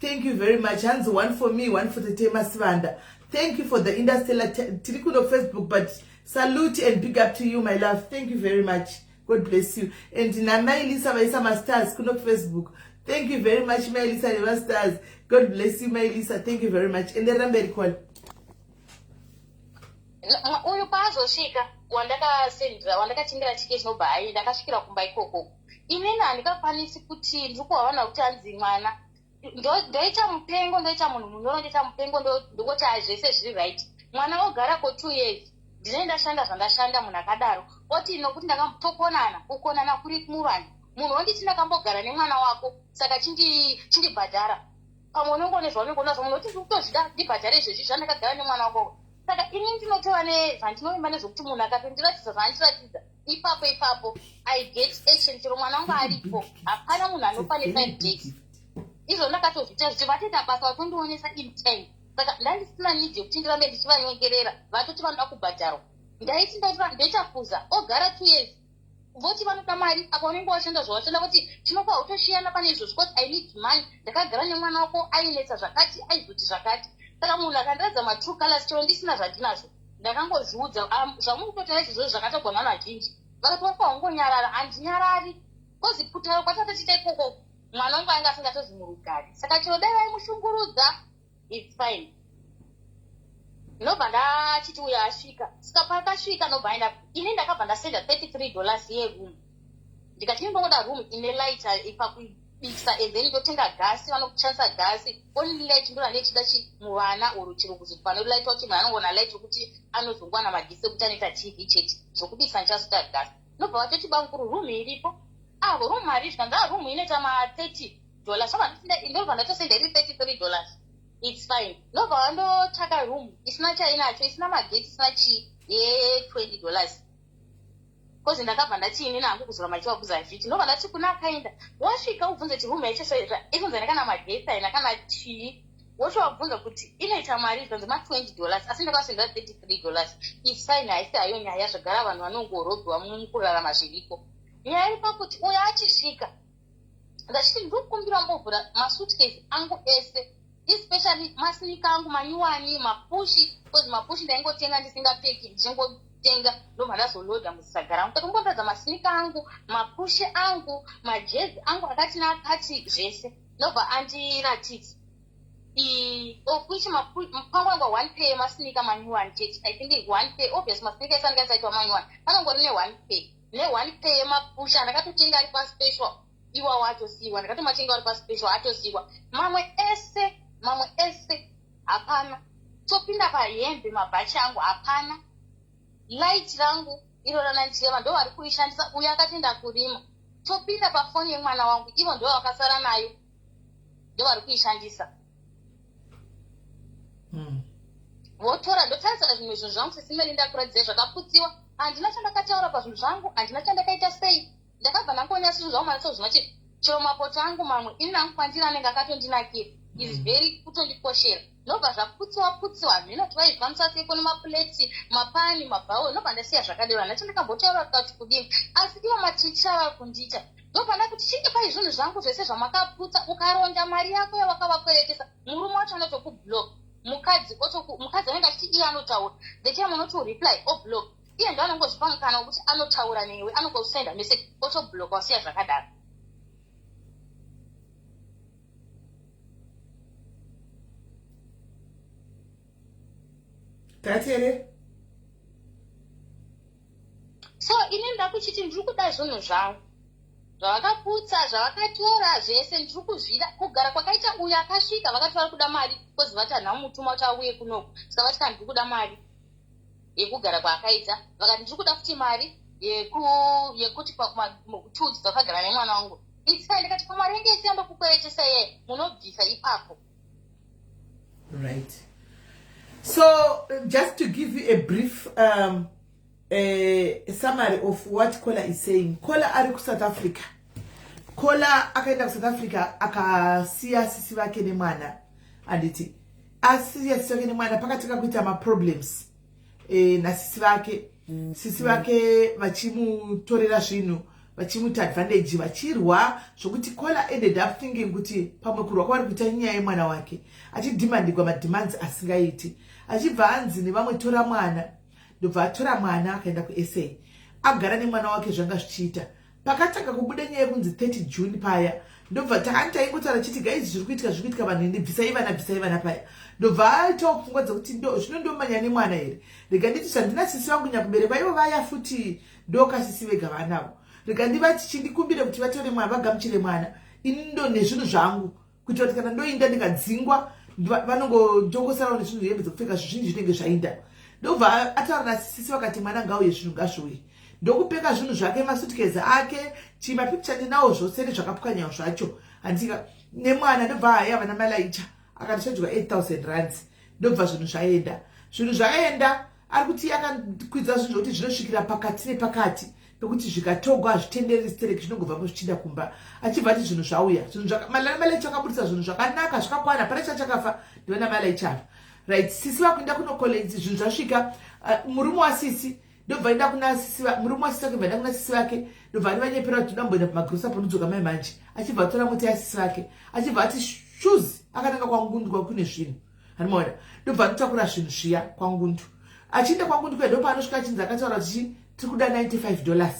Thank you very much. Hanzi one for me, one for Tetema Sivanda. Thank you for the interstellar. Tiri kuno Facebook, but salute and big up to you, my love. Thank you very much. God bless you. And namailisa vaisa mastars kuno Facebook. Thank you very much, Mailisa nemastars. God bless you, Mailisa. Thank you very much. Enderera mberi, caller. Uyu paazosvika, wandakasendera, wandakatengera tiketi, nobva aenda, akasvikira kumba ikoko. Inini handingakwanisi kuti ndiri kuvaona kuti anzi mwana, ndoita mupengo, ndoita munhu munyoro, ndoita mupengo, ndongoti ai, zvese zviri right. Mwana ogara ko 2 years, ndinenge ndashanda zvandashanda, munhu akadaro oti nokuti ndakatokonana, kukonana kuri muvanhu. Munhu wonditi ndakambogara nemwana wako, saka chindibhadhara. Pamwe unenge une zvaunenge unazvo, munhu oti ndikutozvida, ndibhadhare izvezvi zvandakagara nemwana wako. Saka ini ndinotova nezvandinovimba nezvokuti munhu akatondiratidza zvaandiratidza ipapo ipapo, I get action. Chero mwana wangu aripo, hapana munhu anopa ne5 days. Izvo ndakatozviita zvichi vatoita basa, vatondionesa in time. Saka ndandisina need yekuti ndirambe ndichivanyongerera. Vatoti vanoda kubhadharwa, ndaiti ndoita kuza ogara 2 years, voti vanoda mari. Apa unenge washanda zvawashanda, voti tinokuwa utoshiyana pane izvozvo, because I need money, ndakagara nemwana wako, ainetsa zvakati, aizoti zvakati. Saka munhu akandiratidza matrue colors, chero ndisina zvandinazvo, ndakangozviudza, "Zvamuri kutotaura izvozvo zvakatogwa navanhu vazhinji." Vakati, "Wafa wangonyarara." Handinyarari, because kutaura kwatatochiita ikoko, mwana wangu ainge asingatozi murugare. Saka chero dai vaimushungurudza, it's fine. Ndobva ndachiti uyo asvika. Saka paakasvika, nobva aenda. Ini ndakabva ndasenda $33 yeroom. Ndikati ndinongoda room ine light pakubikisa, and then ndotenga gasi, vanokushandisa gasi. Only light ndo randechida chi muvana or chero kuzoti panolight wacho, munhu anongoona light yokuti anozongowana magetsi ekuti anoita TV chete. Zvokubikisa ndichazoita gasi. Ndobva vatoti, "Bamukuru, room iripo avo, room mari." Zvikanzi, "A, room inoita ma$30." Ndobva ndatosenda iri $33, it's fine. Ndobva vandotsvaka room isina chainacho, isina magetsi, isina chii, ye$20, because ndakabva ndati inini hangu kuzora machiwakuza hazviti. Ndobva ndati kuna akaenda, wasvika ubvunze kuti room yacho ikunzi kana magetsi haina kana chii, wochovabvunza kuti inoita mari. Zvanzi ma$20, asi ndakasenda $33, it's fine. Haisi hayo nyaya, zvagara vanhu vanongorobhiwa mukurarama, zviriko. Nyaya iri pakuti uyo achisvika, ndachiti ndikukumbira mbovhura masuitcase angu ese, especially masneaker angu manyuwani, mapushi, because mapushi ndaingotenga ndisingapfeki, ndichingotenga ndobva ndazolodha musaga rangu. Tatomboratidza masneaker angu, mapushi angu, majezi angu akati naakati zvese. Ndobva andiratidza, of which pangwangwa one pair yemasneaker manyuwani chete. I think one pair, obvious masneaker ese anenge asaitwa manyuwani, panongori neone pair, neone pair yemapusha ndakatotenga ari paspecial iwawo, atosiyiwa. Ndakatomatenga ari paspecial, atosiyiwa. Mamwe ese, mamwe ese hapana. Topinda pahembe, mabhachi angu hapana. Light rangu iro ranandireva ndo vari kurishandisa, uyo akatenda kurima. Topinda pafoni yemwana wangu, ivo ndo vakasara nayo, ndo vari kuishandisa. Votora, ndotarisa zvimwe zvinhu zvangu sesimeli ndakuratidzai zvakaputsiwa. Handina chandakataura pazvinhu zvangu, handina chandakaita sei. Ndakabva ndangoona zvinhu zvangu manatsoziva kuti chero mapoto angu mamwe ini nangu kwandiri anenge akatondinakira is very kutondikoshera. Ndobva zvaputsiwa putsiwa, hameno kuti vaizvifambisa sei kune mapuleti, mapani, mabhawo. Ndobva ndasiya zvakadero, handina chandakambotaura kuti kudini. Asi ivo maticha vari kundiita, ndobva ndakuti chindipai zvinhu zvangu zvese zvamakaputsa. Ukaronda mari yako yawakavakweretesa, murume wacho anotokublock, mukadzi otoku mukadzi anenge achiti iye anotaura, the time unoti ureply oblock. Iye ndo anongozvipa mukana wekuti anotaura newe, anongosenda message otoblock, wasiya zvakadaro. Tatere. So ini ndakuchiti ndiri kuda zvinhu zvangu zvavakaputsa, zvavakatora zvese ndiri kuzvida. Kugara kwakaita uyo akasvika, vakati vari kuda mari kozi vati handina kumutuma kuti auye kunoku. Saka vati kana ndiri kuda mari yekugara kwaakaita, vakati ndiri kuda futi mari yekuti tools dzakagara nemwana wangu. It's fine, ndikati pamari yange yese yandokukweretesa iye munobvisa ipapo. Right, so just to give you a brief summary of what Kola is saying. Kola ari kuSouth Africa. Kola akaenda kuSouth Africa akasiya sisi vake nemwana, anditi? Asiya sisi vake nemwana, pakatanga kuita maproblems nasisi vake. Sisi vake vachimutorera zvinhu, vachimuita advantage, vachirwa zvokuti Kola ended up thinking kuti pamwe kurwa kwavari kuita inyaya yemwana wake, achidhimandigwa mademands asingaiti, achibva anzi nevamwe tora mwana. Ndobva atora mwana akaenda kuSA, agara nemwana wake zvanga zvichiita. Pakatanga kubuda nyaya yekunzi 30 June paya, ndobva takani taingotaura chiti guys, zviri kuitika, zviri kuitika, vanhu ini bvisai vana, bvisai vana paya. Ndobva aitawo pfungwa dzekuti ndo zvino ndomanya nemwana here, rega nditi zvandina sisi vangu nyakuberekwa ivo vaya futi ndokasisi vega vanavo, rega ndivati chindikumbire kuti vatore mwana, vagamuchire mwana, ini ndo nezvinhu zvangu, kuitira kuti kana ndoinda ndikadzingwa vanongotongosarawo nezvinhu, hembe dzekupfeka zvizhinji zvinenge zvainda. Ndobva ataura nasisisi, vakati mwana ngauye, zvinhu ngazviuye. Ndokupeka zvinhu zvake, masutikezi ake, chimapikicha ndinawo zvose nezvakapwanyawo zvacho, handika, nemwana. Ndobva haya vana malaicha akatichajwa 8000 rands. Ndobva zvinhu zvaenda, zvinhu zvaenda. Ari kuti akakwidza zvinhu zvokuti zvinosvikira pakati nepakati pekuti zvikatogwa hazvitendereri stereki, zvinongobvapo zvichiinda kumba. Achibva ati zvinhu zvauya, zvinhu malaicha akabudisa zvinhu zvakanaka zvakakwana, pane chachakafa ndivana malaicha ava. Right, sisi vakuenda kunokoledzi, zvinhu zvasvika. Murume wasisi ndobva enda kuna sisi, murume wasisi vake bva enda kuna sisi vake, ndobva ari vanyepera kuti ndamboenda pamagrosa panodzoka mai manje. Achibva atora mota yasisi vake, achibva ati shoes, akananga kwaNgundu kune zvinhu, handimaona. Ndobva anotakura zvinhu zviya kwaNgundu. Achienda kwaNgundu kuya, ndopaanosvika achinzi akataura kuti tiri kuda $95,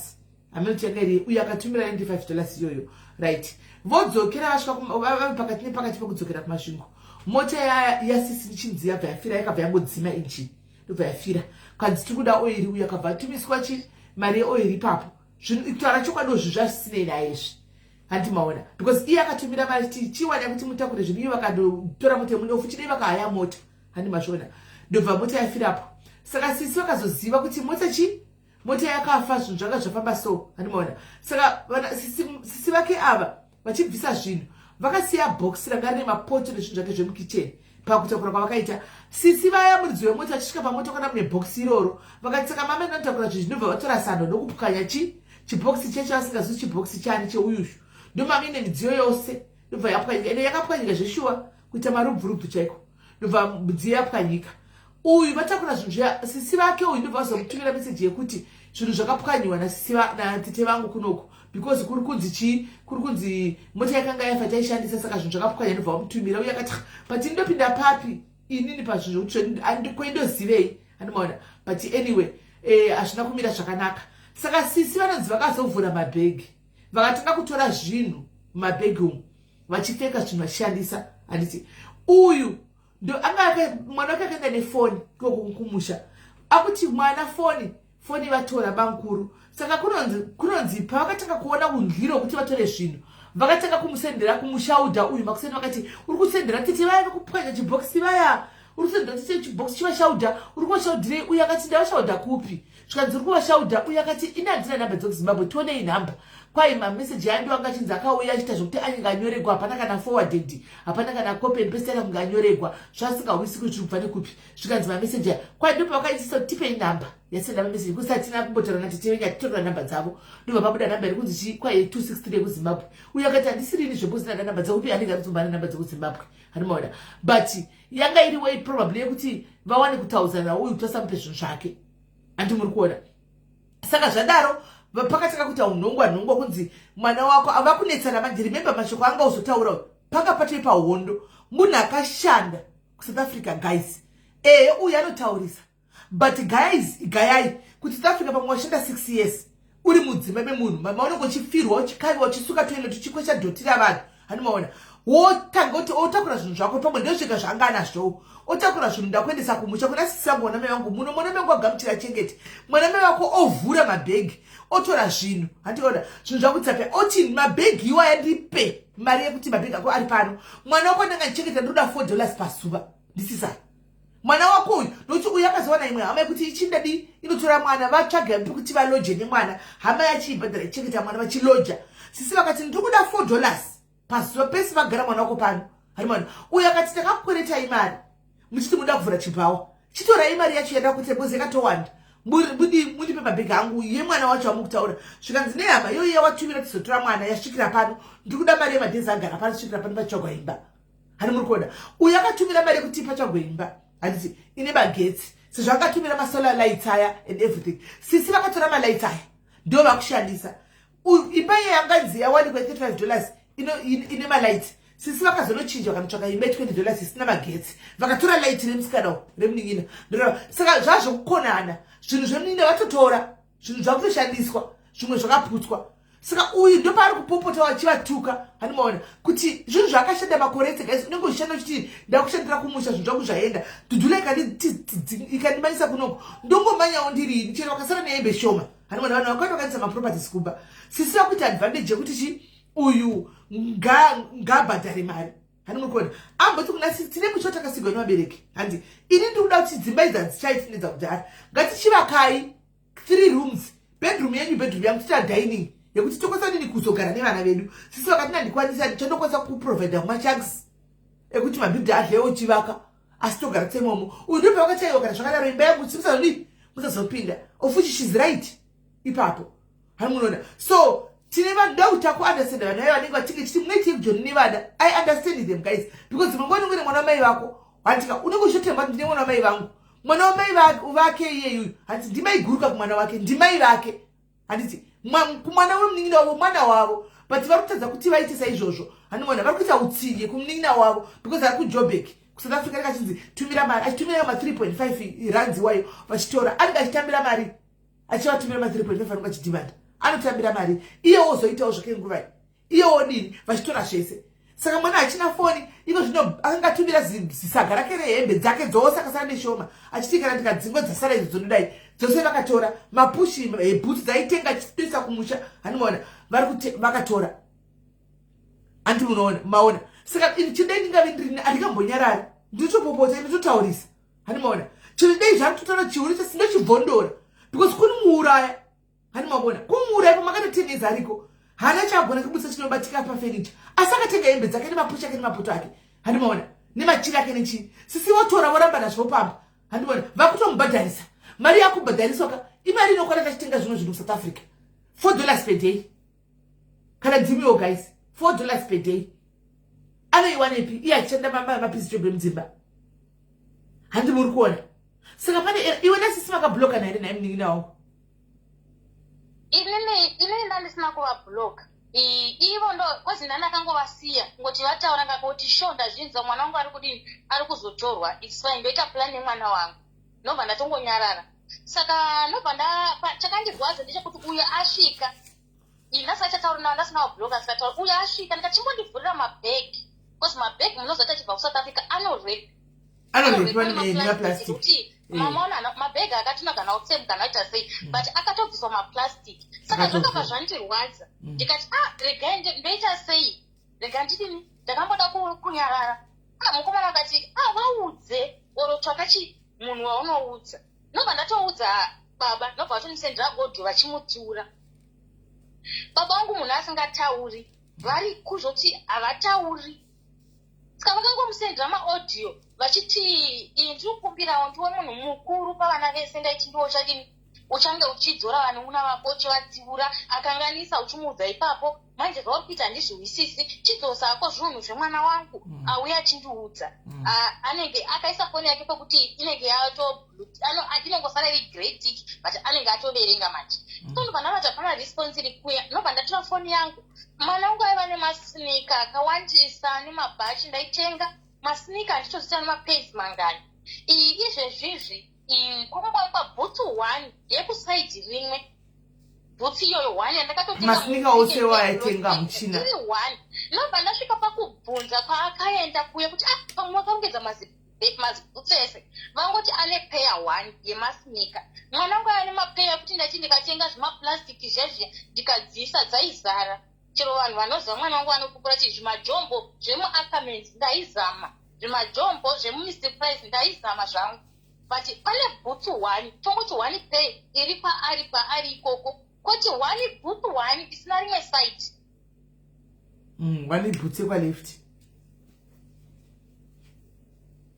hameno kuti yanga iri uyo akatumira $95 iyoyo. Right, vodzokera, vasvika vave pakati nepakati pekudzokera kuMasvingo, mota yasisi nichinzi yabva yafira, yakabva yangodzima injini, ndobva yafira. Kanzi tiri kuda oiri, uyo akabva atumiswa chi mari yeoiri ipapo. Zvinhu kutaura chokwadi zvinhu zvazvisinei naye izvi, handi maona, because iye akatumira mari chiwana kuti mutakure zvinhu, iye vakandotora mota yemunofu chidei vakahaya mota, handi mazviona. Ndobva mota yafirapo. Saka sisi vakazoziva kuti mota chi mota yakafa, zvinhu zvanga zvafamba so, handi maona. Saka vana sisi vake ava vachibvisa zvinhu, vakasiya bhokisi ranga rine mapoto nezvinhu zvake zvemukicheni. Pakutakura kwavakaita sisi vaya, muridzi wemota achisvika pamota kana mune bhokisi iroro, vakati saka mama ndinotakura zvinhu. Zvinobva vatora sando ndokupwanya chi chibhokisi checho, vasingazivi chibhokisi chani cheuyushu, ndomamine midziyo yose ndobva yapwanyika. Ende yakapwanyika zveshuwa kuita marubvurubvu chaiko, ndobva midziyo yapwanyika. Uyu vatakura zvinhu zviya, sisi vake uyu ndobva vazomutumira meseji yekuti zvinhu zvakapwanyiwa nasisi natete vangu kunoku, because kuri kunzi chii, kuri kunzi mota yakanga yafa taishandisa, saka zvinhu zvakapwanya. Ndobva vamutumira. Uye akati, but ndopinda papi inini pazvinhu zvokuti koindozivei, andimaona. But anyway, hazvina kumira zvakanaka. Saka sisi vanonzi vakazovhura mabhegi, vakatanga kutora zvinhu mumabhegi umu, vachipfeka zvinhu vachishandisa, handiti? Uyu ndo anga mwana wake akaenda nefoni ikoko kumusha, akuti mwana foni, foni vatora bankuru. Saka kunonzi pavakatanga kuona undliro kuti vatore zvinhu, vakatanga kumusendera kumushaudha uyu makuseni. Vakati uri kusendera tete vaya vekupwanya chibhokisi vaya, uri kusendera tete chibhokisi chivashaudha, uri kuvashaudhirei? Uyu akati ndavashaudha kupi? Zvikanzi uri kuvashaudha. Uyo akati, "Ini handina nhamba dzekuZimbabwe, tionei nhamba." Kwai mameseji aya ndo anga achinzi akauya achiita zvokuti anenge anyoregwa, hapana kana forwarded, hapana kana copy and paste, kunge anyoregwa zvasingahwisi kuti zviri kubva nekupi. Zvikanzi mameseji aya, kwai ndo pavakaisisa kuti tipei nhamba yasenda mameseji, kusi hatina kumbotaura natete venyu, hatitorera nhamba dzavo. Ndobva pabuda nhamba iri kunzi chi kwai 263 yekuZimbabwe. Uyo akati, "Handisirini zvembozina nhamba dzekupi." Anenge ari kuzombana nhamba dzekuZimbabwe, handimaona? But yanga iri way probably yekuti vawane kutaudzana uyu kuti vasamupe zvinhu zvake, handi muri kuona? Saka zvadaro, pakatanga kuita unhongwa nhongwa, kunzi mwana wako ava kunetsana manje. Remember, mashoko anga uzotaura panga patoi pahondo. Munhu akashanda kuSouth Africa, guys, ehe, uyu anotaurisa, but guys, gayai kuti South Africa pamwe washanda 6 years uri mudzimba memunhu, mama unenge uchifirwa, uchikaviwa, uchisuka toilet, uchikwesha dhotira vanhu, handimaona? Wotanga kuti otakura zvinhu zvako, pamwe ndozvega zvaanga anazvowo, otakura zvinhu, ndakuendesa kumusha kuna sisi vangu, mwana mai vangu muno, mwana mai vangu agamuchira chengete mwana mai vako, ovhura mabhegi, otora zvinhu, handiona zvinhu zvakutsape, oti, "Mabhegi iwaya, ndipe mari yekuti mabhegi ako ari pano. Mwana wako andanga ndichengeta, ndoda $4 pazuva ndisisai mwana wako uyu." Nokuti uyu akazowana imwe hama yekuti ichindadi inotora mwana, vatsvaga pekuti valoje nemwana, hama yachiibhadhara ichengeta mwana, vachiloja. Sisi vakati, "Ndiri kuda $4 pazuva pese vagara mwana wako pano." Harimana? Uyu akati, "Takakukweretai mari muchiti muda kuvhura chibhawa, chitorai mari yacho yada kuti because yakatowanda, mundipe mabhegi angu yemwana wacho amukutaura." Zvikanzi nehama iyoyo yawatumira tizotora mwana, yasvikira pano, ndiri kuda mari yemadhezi agara pano, svikira pano patsvagwa imba. Hani muri kuona? Uyu akatumira mari yekuti patsvagwe imba, handiti, ine magetsi, sezvo akatumira masolar lights aya and everything. Sisi vakatora malights aya, ndo vakushandisa. Imba iye yanganzi yawanikwa $35 ine malights. Sisi vakazonochinja, vakanotsvaka imba ye$20 isina magetsi, vakatora light remusikana remunin'ina. Saka zvazvokukonana, zvinhu zvemunin'ina vatotora, zvinhu zvakutoshandiswa, zvimwe zvakaputswa. Saka uyu ndopaari kupopota vachivatuka, handimaona kuti zvinhu zvaakashanda makore ese? Guys, unenge uchishanda uchiti, "Ndakushandira kumusha, zvinhu zvangu zvaenda." Dhudhula ikandimanyisa kunoko, ndongomanyawo ndirini, chero vakasara nehembe shoma, handimaona? Vanhu vakaenda vakaendesa maproperties kumba. Sisi vakuita advantage yekuti chi uyu ngabhadhare mari, handimuri kuona? Amboti kuna sisi, "Tine musha takasigwa nevabereki, handi? Ini ndiri kuda kuti dzimba idzi hadzichaiti nedzakudhara, ngatichivakai three rooms, bedroom yenyu, bedroom yangu, toita dining yekuti tokwanisa nini kuzogara nevana vedu." Sisi vakati, "Nandikwanisa, chandokwanisa kuprovida kumachunks ekuti mabhidha adlewo uchivaka, asi togara tsemomo." Uyu ndo pavakachaiwa, "Kana zvakadaro, imba yangu simusazodii, musazopinda." Of which she's right ipapo, hani munoona? So tine vanhu da kuti takuunderstanda vanhu vaya vanenge vachinge chiti munoitei kujoni nevana. I understand them, guys, because dzimwe nguva unenge une mwana wamai vako, handika? Unenge uchitotemba kuti ndine mwana wamai vangu, mwana wamai vake iyeyuyu, handiti? Ndimai guruka kumwana wake, ndimai vake, handiti? Kumwana wemunin'ina wavo, mwana wavo, but vari kutadza kuti vaite saizvozvo, handimona? Vari kuita utsinye kumunin'ina wavo because ari kuJobek, kuSouth Africa. Anenge achinzi tumira mari, achitumira ma3.5 rands iwayo, vachitora. Anenge achitambira mari, achivatumira ma3.5, anenge achidhimanda, anotambira mari iye, wozoitawo zvake nguvai, iye wodini, vachitora zvese. Saka mwana achina foni iko zvino. Akanga atumira zisaga rake rehembe dzake dzose, akasara neshoma, achiti kana ndikadzingwa dzasara idzo dzonodai dzose. Vakatora mapushi ebhutsu dzaitenga achitoisa kumusha, handimaona? Vari vakatora, handi munoona? Maona? Saka chidai ndingave ndirini, handingambonyarari, ndinotopopota, ndinototaurisa, handimaona? Chino dai zvakutotora chiuri chasi ndochibvondora, because kuni muuraya, handimaona? Kumuuraya pamakatoteneza ariko, haana chaagona kubudisa chinobatika pafenicha, asi akatenga hembe dzake nemapushi ake nemapoto ake, handimaona? Nemachira ake nechii. Sisi votora, voramba nazvo pamba, handimaona? Vakutomubhadharisa mari yakubhadhariswa ka, imari inokwana tachitenga zvimwe zvinhu kuSouth Africa. $4 per day, kana dzimiwo, guys, $4 per day anoiwanepi iye achishanda mapiece job emudzimba, handi muri kuona? Saka pane iwe nasisi makabloka nahere naye munin'ina wangu? Inini ndandisina kuvabloka ivo, ndo kozi ndani akangovasiya kungoti vataura ngakoti, "Sho, ndazvinzwa, mwana wangu ari kudini, ari kuzotorwa, it's fine, ndoita plan nemwana wangu." Ndobva ndatongonyarara. Saka ndobva chakandirwadza ndechekuti uyo asvika, ini ndasachatauri navo, ndasina vabloka, sikataura. Uyo asvika, ndikachimbondivhurira mabhegi, because mabhegi munozoti achibva kuSouth Africa anorepa. Anorepiwa nemaplastic. Kuti mamaona mabhegi akatina kana utsemuka kana aita sei, but akatobviswa maplastic. Saka zvakabva zvandirwadza. Ndikati, "Ah, regai, ndoita sei? Rega ndidini." Ndakamboda kunyarara. Ah, mukomana akati, "Ah, vaudze oro tsvaka chi munhu waunoudza." Nobva ndatoudza. Baba ndobva vatondisendera audio vachimutsiura. Baba vangu munhu asingatauri, vari kuzoti havatauri. Saka vakangomusendera maaudio vachiti ini ndiri kukumbirawo ndiwe munhu mukuru pavana vese, ndaiti ndiwe uchadini, uchange uchidzora vanun'una vako uchivatsiura, akanganisa uchimuudza ipapo. Manje zvauri kuita handizvihwisisi, chidzosa hako zvinhu zvemwana wangu. Auya achindiudza. Anenge akaisa foni yake pekuti inenge yato inongosara iri grey tick, but anenge atoverenga manje. So ndobva ndavati hapana response iri kuya. Ndobva ndatora foni yangu. Mwana wangu aiva nemasneaker akawandisa nemabhachi. Ndaitenga masneaker, handitoziita nemapairs mangani. Iyi izvezvizvi kwakangowanikwa bhutsu one yekusaidi rimwe, bhutsu iyoyo one yandakatotenga. Masneaker ose waaitenga muchina. Iri one. Ndobva ndasvika pakubvunza kwaakaenda kuya kuti, ah, pamwe vakarongedza mazibhutsu ese. Vangoti ane pair one yemasneaker. Mwana wangu ane mapeya ekuti ndati ndikatenga zvimaplastiki zvezvi ndikadziisa dzaizara. Chero vanhu vanoziva mwana wangu vanopupura kuti zvimajombo zvemuAckermans ndaizama, zvimajombo zvemuMr Price ndaizama zvangu, but pane bhutsu one, tongoti one pair iri paari ikoko, kwoti one bhutsu one isina rimwe side. One bhutsu yekwaleft.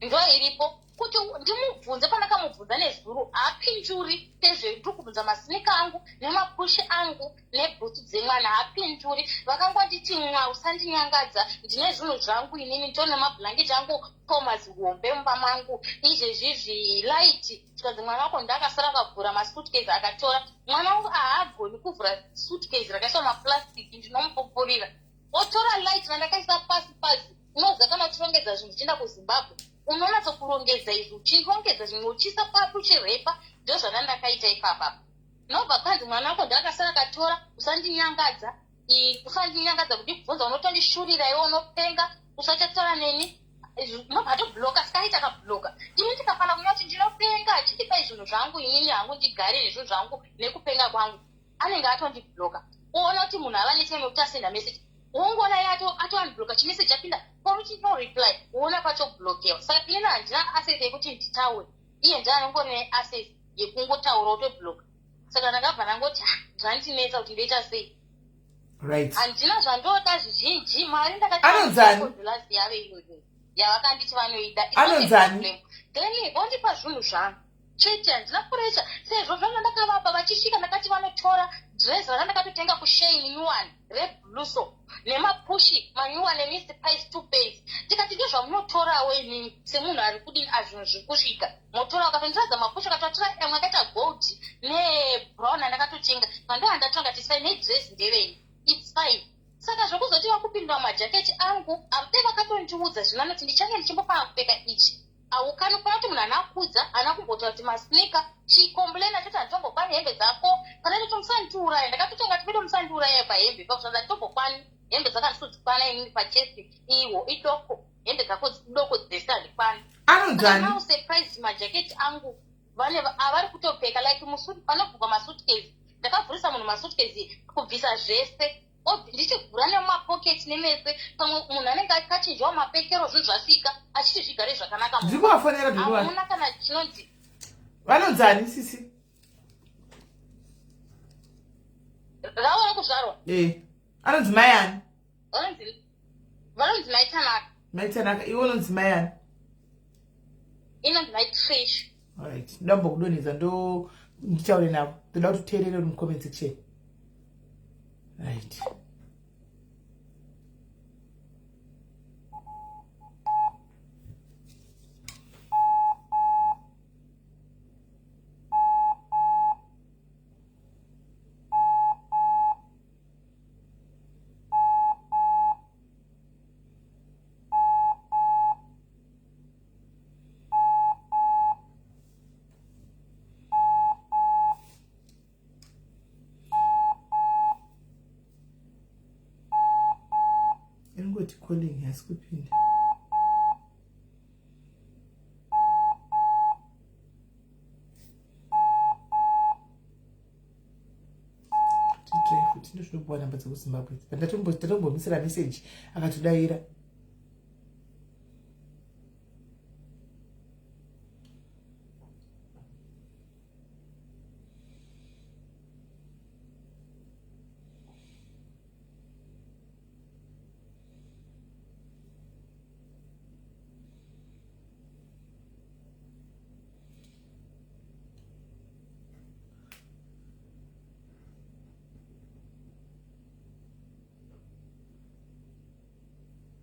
Ndo iripo. Kuti ndimubvunze, pandakamubvunza nezuro haapinduri. Pezve ndiri kubvunza masneaker angu nemapushi angu nebhutsu dzemwana, haapinduri. Vakangonditi, "Mwa, usandinyangadza, ndine zvinhu zvangu inini, nditone mablanketi angu pomazihombe mumba mangu." Izvezvizvi light, tikanzi mwana wako ndakasara akavhura masuitcase akatora. Mwana wangu haagoni kuvhura suitcase rakaiswa maplastiki, ndinomupupurira. Otora light randakaisa pasi pasi. Unoziva kana uchirongedza zvinhu uchienda kuZimbabwe, unonatsokurongedza izvi, uchirongedza zvimwe uchiisa papi, uchirepa. Ndo zvandandakaita ipapapa. Nobva kanzi mwana wako ndakasara akatora, usandinyangadza, usandinyangadza kundibvunza, unotondishurira iwe, unopenga, usachataura neni. Nobva atobloka. Saka aita akabloka, ini ndikafana kunyora kuti ndinopenga, chindipai zvinhu zvangu inini hangu ndigare nezvinhu zvangu nekupenga kwangu. Anenge atondibloka. Uona kuti munhu ava netime yekuti asenda message, wongoona iye atounbloka, chimeseji chapinda paruti no reply, uona patoblokewa. Saka inini handina access yekuti nditaure, iye ndiye anongori neaccess yekungotaura otobloka. Saka ndakabva ndangoti, "Ah, zvandinetsa kuti ndoita sei." Handina zvandoda zvizhinji, mari. Anonzani? Ndakati yave iyoyo yavakanditi vanoida. It's not a Anonzani? problem. Then vondipa zvinhu zvangu chete, handina pressure sezvo zvanga ndakavapa. Vachisvika ndakati vanotora dress ranga ndakatotenga kuShein, nyuwani reblue so, nemapushi manyuwani eMr Price, two pairs. Tikati ndezvamunotorawo inini semunhu ari kudini, azvinhu zviri kusvika motora. Vakatondiradza mapushi, akatotora amwe akaita gold nebrown andakatotenga, ndo handatora. Ngati fine, nedress ndevenyu, it's fine. Saka zvokuzoti vakupindura majaketi angu dai vakatondiudza zvinanoti ndichange ndichimbofana kupfeka ichi. Haukani kuona kuti munhu haana kudza, haana kumbotaura kuti masneaker chicomplaina choti handitombokwanyi hembe dzako. Kana ndoti musandiuraya, ndakatotonga kuti pedo musandiuraya pahembe pakuti handitombokwanyi hembe dzako, handitodzikwana inini pachesi iwo idoko, hembe dzako doko dzese handikwani. Anonzani? Now surprise, majaketi angu vane avari kutopfeka like panobvugwa masuitcase. Ndakavhurisa munhu masuitcase kubvisa zvese, ndichivhura nemumapoketi nemese. Pamwe munhu anenge akachinjawo mapekero, zvinhu zvasvika achiti zvigare zvakanaka. Ndiri kuvafonera, don't worry. Hamuna kana chinonzi. Vanonzani, sisi? Ravo rekuzvarwa? Anonzi mai ani? Vanonzi Maitanaka. Maitanaka. Iwe unonzi mai ani? Inonzi Maitrish. Alright, ndambokudonhedza, ndo nditaure navo. Ndoda kuti uteerere uri mucomment section, right? Ingoti calling, hasi kupinda. Titry futi. Ndozvinopuwa namba dzekuZimbabwe. Ndatombomisira meseji, akatodayira.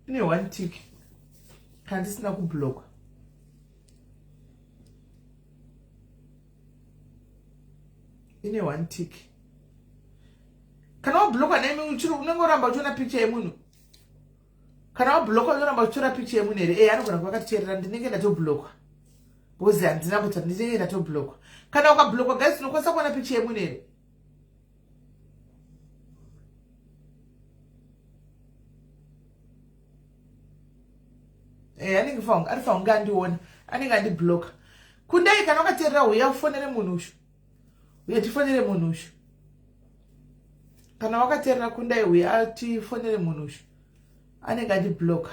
Ine one tick kana ndisina kublockwa. Ine one tick. Kana wablockwa nemi uchiri unenge uramba uchiona picture yemunhu. Kana wablockwa unoramba uchitora picture yemunhu here? Eh, anogona kuva akatiteerera ndinenge ndatoblockwa. Because handina kuti ndinenge ndatoblockwa. Kana ukablockwa guys unokwanisa kuona picture yemunhu here? Eh, anenge faunga ari faunga andiona anenge andibloka kundai kana wakateerera huya ufonere munhu ushu huya tifonere munhu ushu kana wakateerera kundai huya atifonere munhu ushu anenge andibloka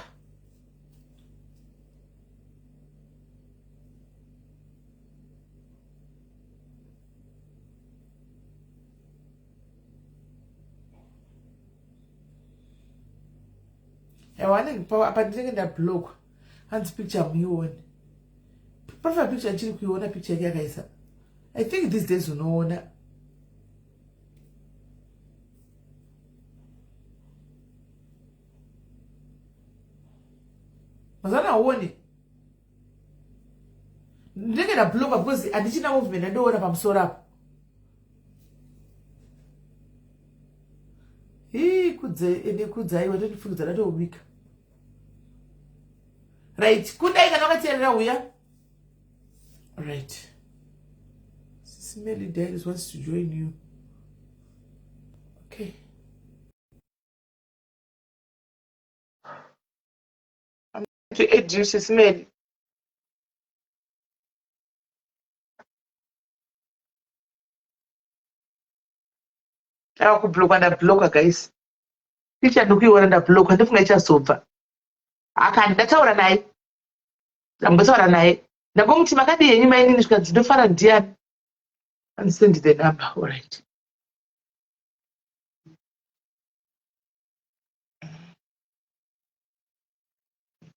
Ewa anenge apa ndinenge ndablockwa hanzi picture muione profile picture ndichiri kuiona picture yake yakaisa i think these days unoona mazana hauoni ndinenge ndablockwa because handichina movement yandoona pamusoro apo hii kudze ende kudzai watondifungidza ndatobika right kundai kana wakateerera uya right Smelly Diaries wants to join you okay I'm going to add you Smelly Ava kublockwa ndablockwa guys. Picture ndikuiona ndablockwa ndofunga ichazobva. Akandi ndataura naye. Ndambotaura naye. Ndangomuti makadii henyu mainini zvikanzi ndofara ndiyani. And send the number. All right.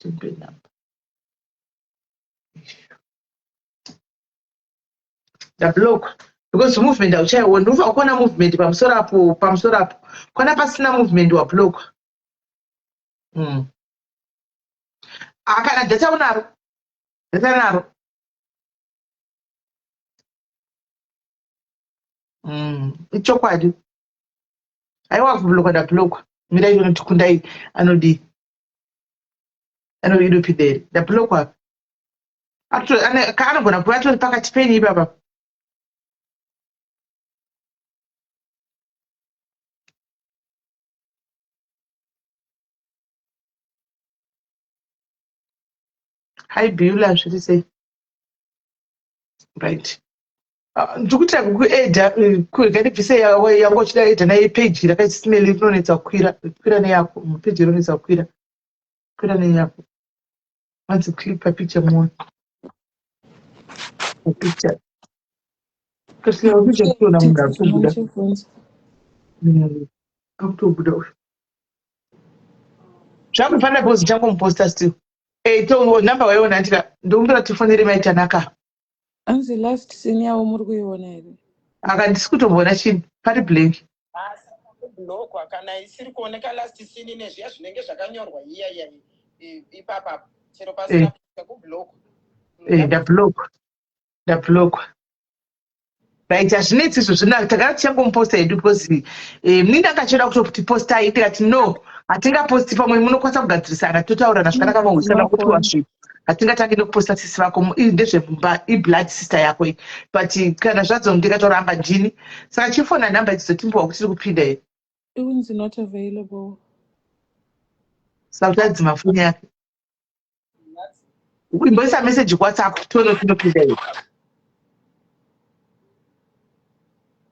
Send the number. Ndablock because movement hauchaioni unofanira kuona movement pamusoro apo pamusoro apo kwana pasina movement wablockwa mm. Ah, kana data unaro data naro mm. Ichokwadi aiwa kublokwa ndablokwa mirai unoti kundai anodii anodii here ndablokwa anogona kuva atori pakati penyu ipapa hi Beulah zviri sei right ah, ndikuita kukuedha eh, kurega ndibvise yangu uchida edha naye peji rakaismeli rinonetsa kukwira kwira neyako peji rinonetsa kukwira kwira neyako Hanzi click papicture muone. Papicture. Kasi papicture kutoona munhu akutobuda. Akutobuda uyu. Zvakufanira because ndichangomuposta still. Eh, to number waiona andika ndokumbira tifonere mai Tanaka. Hanzi last scene yavo muri kuiona here? Aka ndisi kutomboona chinhu. Pari blank. Asi kublokwa kana isiri kuoneka last scene nezviya zvinenge zvakanyorwa iya iya ipapa chero pasina eh. kublokwa. Eh, ndablokwa. Ndablokwa. Right, hazvinetsi izvo zvina takati tichangomuposta hedu because eh, mnini akachida kutoti postai tikati no hatingaposti pamwe munokwanisa kugadzirisana totaurana zvakanaka mahwisana kupiwa zvinhu hatingatangi nekuposta sisi vako iri ndezvemumba iblood sister yako iyi but kana zvadzo ndikatoramba ndini saka chifona number idzizotimbowa kuti tiri kupinda here Ikunzi not available. Saka kuti adzima foni yake imboisa message kuwhatsapp tione kuti inopinda here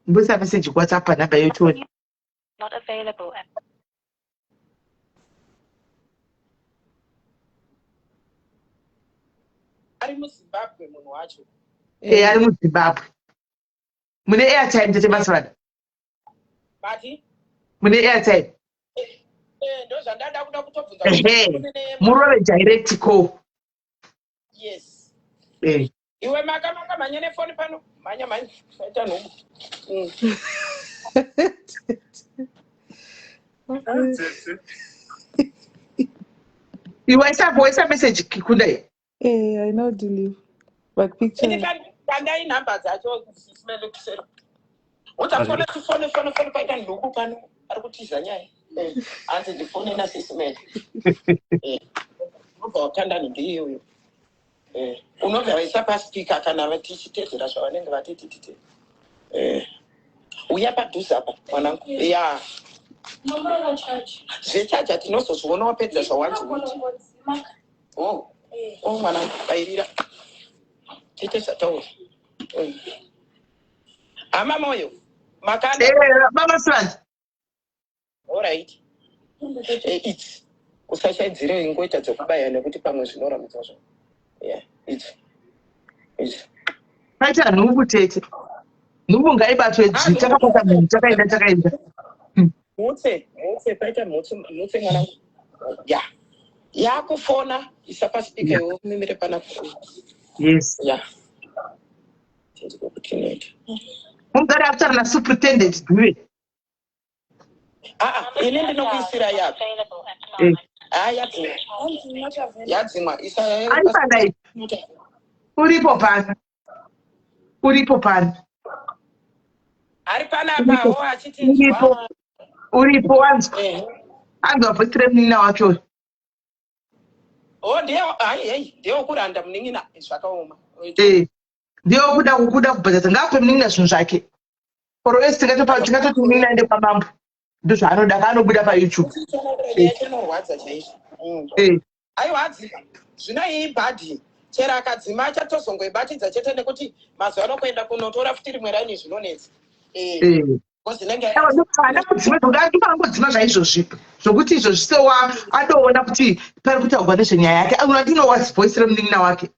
imboisa message kuwhatsapp panhamba iyo tione Not available at ari muzimbabwe munhu wacho e ari muzimbabwe mune airtime tete masivada bati mune airtime eh, ndozvandada kuda kutobvunza ehe murove direct call yes eh. Iwe maka maka mhanya nefoni pano mhanya mhanya saita nhumbu mm. Okay. Iwe isa waisa message kikunda iyi. Eh, I know delete. But Ini picture. kandai nhamba dzacho simele kuseri. Udzafona tifone fone fone paita nhuku pano ari kutiza nyaya. Hanzi ndifone nasisimele. Unobva wakanda nhumbi iyoyo. Unobva waisa paspeaker kana tichitedzera zvavanenge vatititite. Uya padhuze apa mwanangu. Ya. Zvechaja tinozozviona wapedza zvawanzi uite. Oh. Oh mwanangu bairira. Tiite zvataura. Hama moyo. Makanda. Baba Sibanda. Alright. Idzi. Usashaidzire ingoita dzekubaya nekuti pamwe zvinorambidza zvo. Yeah, idzi. Idzi. Paita nhumbu tete. Nhumbu ngaibatwe dzvi takabata munhu takaenda takaenda. Mutse, mutse, paita mutse, mutse mwanangu. Ya. Yakufona isa paspeaker iwe umimire panapa. Yes. Ya. Tinzwe kuti inoita. Mugari akutaura na superintendent Dube. Ah, ah, ini ndinokuisira yapi? Ah, yadzimwa. Yadzimwa. Isa Ari padai. Uripo pano. Uripo pano. Ari panapa wo achiti Uripo. Uripo wanzwa. Anzwa voice remunin'ina wake uyu. Oh, ndiye hai hai, ndiye wokuranda munin'ina zvakaoma. Ndiye wokuda kukuda kubhadharisa ngaape munin'ina zvinhu zvake. Or else tingatopa tingatoti munin'ina aende kwamambo. Ndozvaanoda kaanobuda paYouTube. Nyaya inorwadza chaizvo. Aiwa adzima. Zvino iyi bhadhi chero akadzima achatozongoibatidza chete nekuti mazuva ano kuenda kunotora futi rimwe raini zvinonetsa. Because inenge Aiwa, haana kudzima zvokuti angodzima zvaizvozvi zvokuti izvozvi sewa adoona kuti pari kutaurwa nezvenyaya yake aona ndinowa voice remunin'ina wake.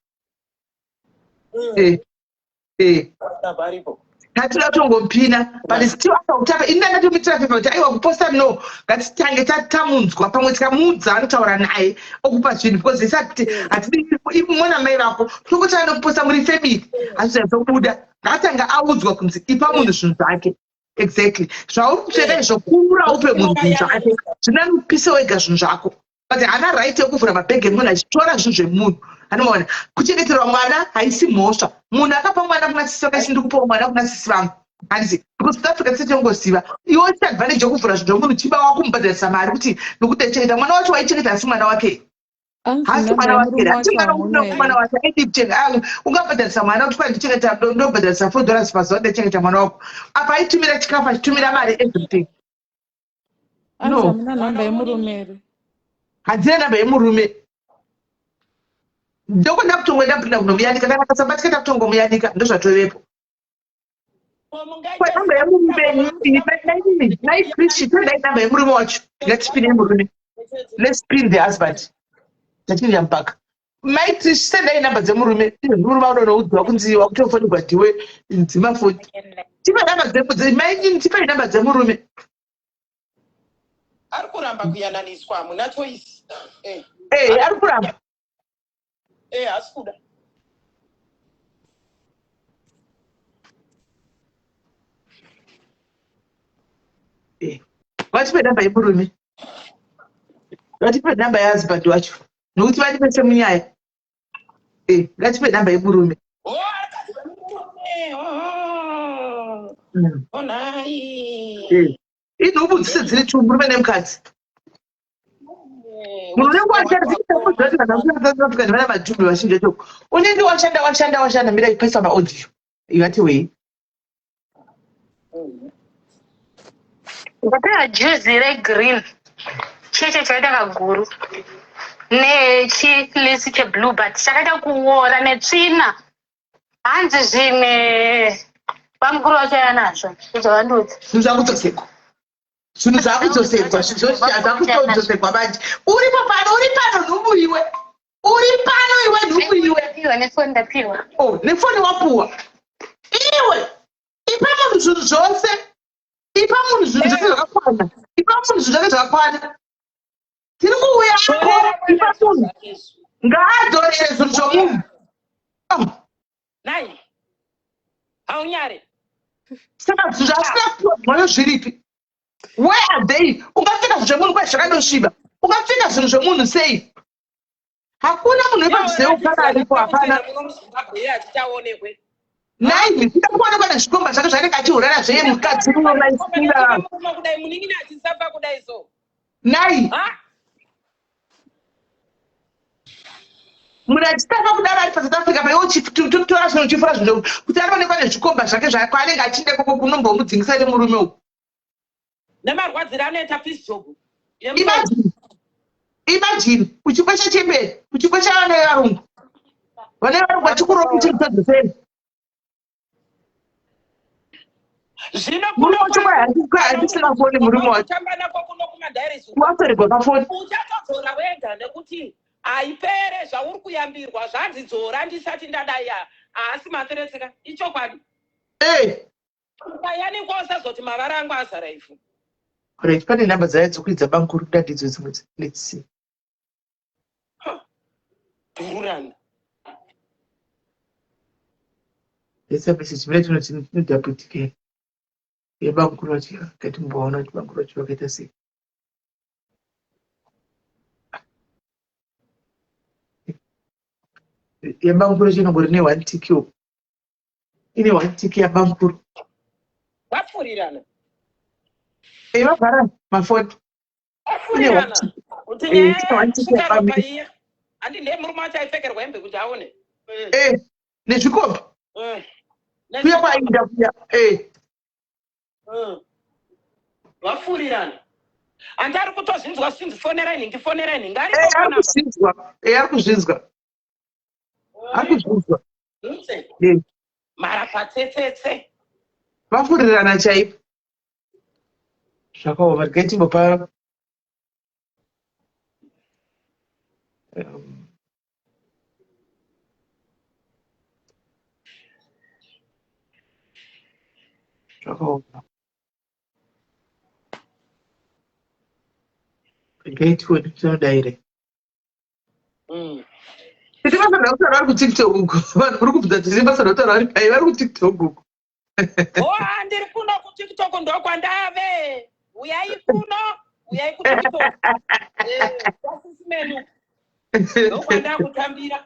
Paripo. Hatida kutongompina but still akakutaka ini ndakatomuitira favor kuti aiwa kuposta no ngatitange tamunzwa pamwe tikamuudza anotaura naye okupa zvinhu because isati hatidi mwana mai vako tongotanga nekuposta muri family hazvizaizobuda ngaatanga audzwa kunzi ipa munhu zvinhu zvake exactly zvauri kutsveta izvo kura upe munhu zvinhu zvake zvinanopise wega zvinhu zvako but haana right yekuvhura mabhegi emunhu achitora zvinhu zvemunhu anomaona kuchengeterwa mwana haisi mhosva munhu akapa mwana kuna sisi vake achindi kupawo mwana kuna sisi vangu handisi because South Africa tese tinongoziva iwe uchiita advantage yekuvhura zvinhu zvemunhu chiba wakumubhadharisa mari kuti nokuti aichengeta mwana wacho waichengeta asi mwana wake Hanzi hasi namba mwana wake yemurume hasi wacho mwana hamuna here? mwana wake aidi kuchenga ungabhadharisa mwana kuti kwai ndichengeta ndobhadharisa $4 pazuva ndachengeta mwana wako apa aitumira chikafu achitumira mari everything. Hanzi No. hamuna namba yemurume here? Handina namba yemurume ndokuda kutongoenda kupinda kunomuyanika kana kasabatika takutongomuyanika ndozvatovepo. Kwa namba yemurume nai Kristi todai namba yemurume wacho ngatipine murume let's pin the husband tachinja mupaka mai Trish sendai namba dzemurume murume anonoudzwa kunzi wakutofonigwa ndiwe dzima foni tipe namba mai tipai namba dzemurume. Ari kuramba kuyananiswa hamuna choice. Ari kuramba. Haasi kuda. Vatipe namba yemurume vatipe namba yehusband wacho nokuti vatipe semunyaya ngatipe namba yemurume. Oh, akati oh. Oh, nhai. Inhubu dzese dziri two murume nemukadzi munhu unenge washanda vana madhumbi vazhinji vacho unenge washanda washanda washanda mira ipaisa maaudio ivati wei Ndakatenga juzi regreen cheche chaita kaguru nechifleece cheblue but chakaita kuora netsvina hanzi zvimwe vamukuru vacho yanazvo zvavandudza. Zvinhu zvakudzosekwa zvinhu zvakudzosekwa zvakutodzosekwa manje uripo pano uri pano nhumbu iwe uri pano iwe nhumbu iwe. Ndapiwa nefoni ndapiwa. Oh nefoni wapuwa iwe ipa munhu zvinhu zvose ipa munhu zvinhu zvose zvakakwana ipa munhu zvinhu zvake zvakakwana tiri kuuyako ipa munhu ngaadzorere zvinhu zvomunhu. Nai. Haunyare. Saka zvinhu zvaasina kupiwa mwana zviripi where are they ungapfeka zvinhu zvemunhu kwai zvakadosviba ungapfeka zvinhu zvemunhu sei. Hakuna munhu wepaDzeu kana aripo hapana. Muno muZimbabwe iye achichaonekwe. Naivi kuda kuonekwa nezvikomba zvake zvaanenge achihurana zveye mukadzi unomaisira. Murume kudai, munin'ina achisafa kudai so. Nai Ha? Munhu achitanga kudaro ari paSouth Africa paiwe uchitotora zvinhu, uchifura zvinhu kuti anoonekwa nezvikomba zvake kwaanenge achienda ikoko kunombomudzingisa nemurume uku. Nemarwadziro anoita peace job. Imagine, imagine uchikwesha chembere, uchikwesha vana vevarungu, vana vevarungu vachikurova uchimutadzisei. Zvino Murume wacho kwai handisina foni murume wacho. Kutamba nako kuno kumadhairis uko. Watorerwa pafoni. Uchatodzora wega nekuti haipere zvauri kuyambirwa. Zvanzi dzora ndisati ndadai, haasi materetseka, ichokwadi. Ukayanikwa usazoti mavara angu azara ivhu. Right, pane nhamba dzaya dzokuidza bankuru kuda ndidzo dzimwe let's see. Dhururana. Let's message mira tinoti tinodhabhutikei yebankuru vacho ngatimboona kuti bankuru vacho vakaita sei. Yebankuru yacho inongori ne one tick uku, ine one tick yabankuru. Vafurirana. Vavhara mafoni. Vafurirana kuti ine one tick nyaya yabambi. ropa iya handi ndeye murume wacho aipfekerwa hembe kuti aone. Nezvikomba kuya kwainda kuya. Vafurirana, handi ari kutozvinzwa zvinzi fonerai nhingi, fonerai nhingi. Ari kuzvinzwa, ari kuzvinzwa, ari kuzvinzwa. Marapatsetsetse. Vafurirana chaipo, zvakaoma. Regai timbopa zvakaoma, regai tione kuti anodaire. Tete vafanira kutaura vari kuTikTok uku. Vanhu muri kubvunza tete vafanira kutaura vari pai? Vari kuTikTok uku. O, ndiri kuno kuTikTok, ndokwandave. Uyai kuno, uyai kuTikTok kwasisimenu, ndokwandakutambira.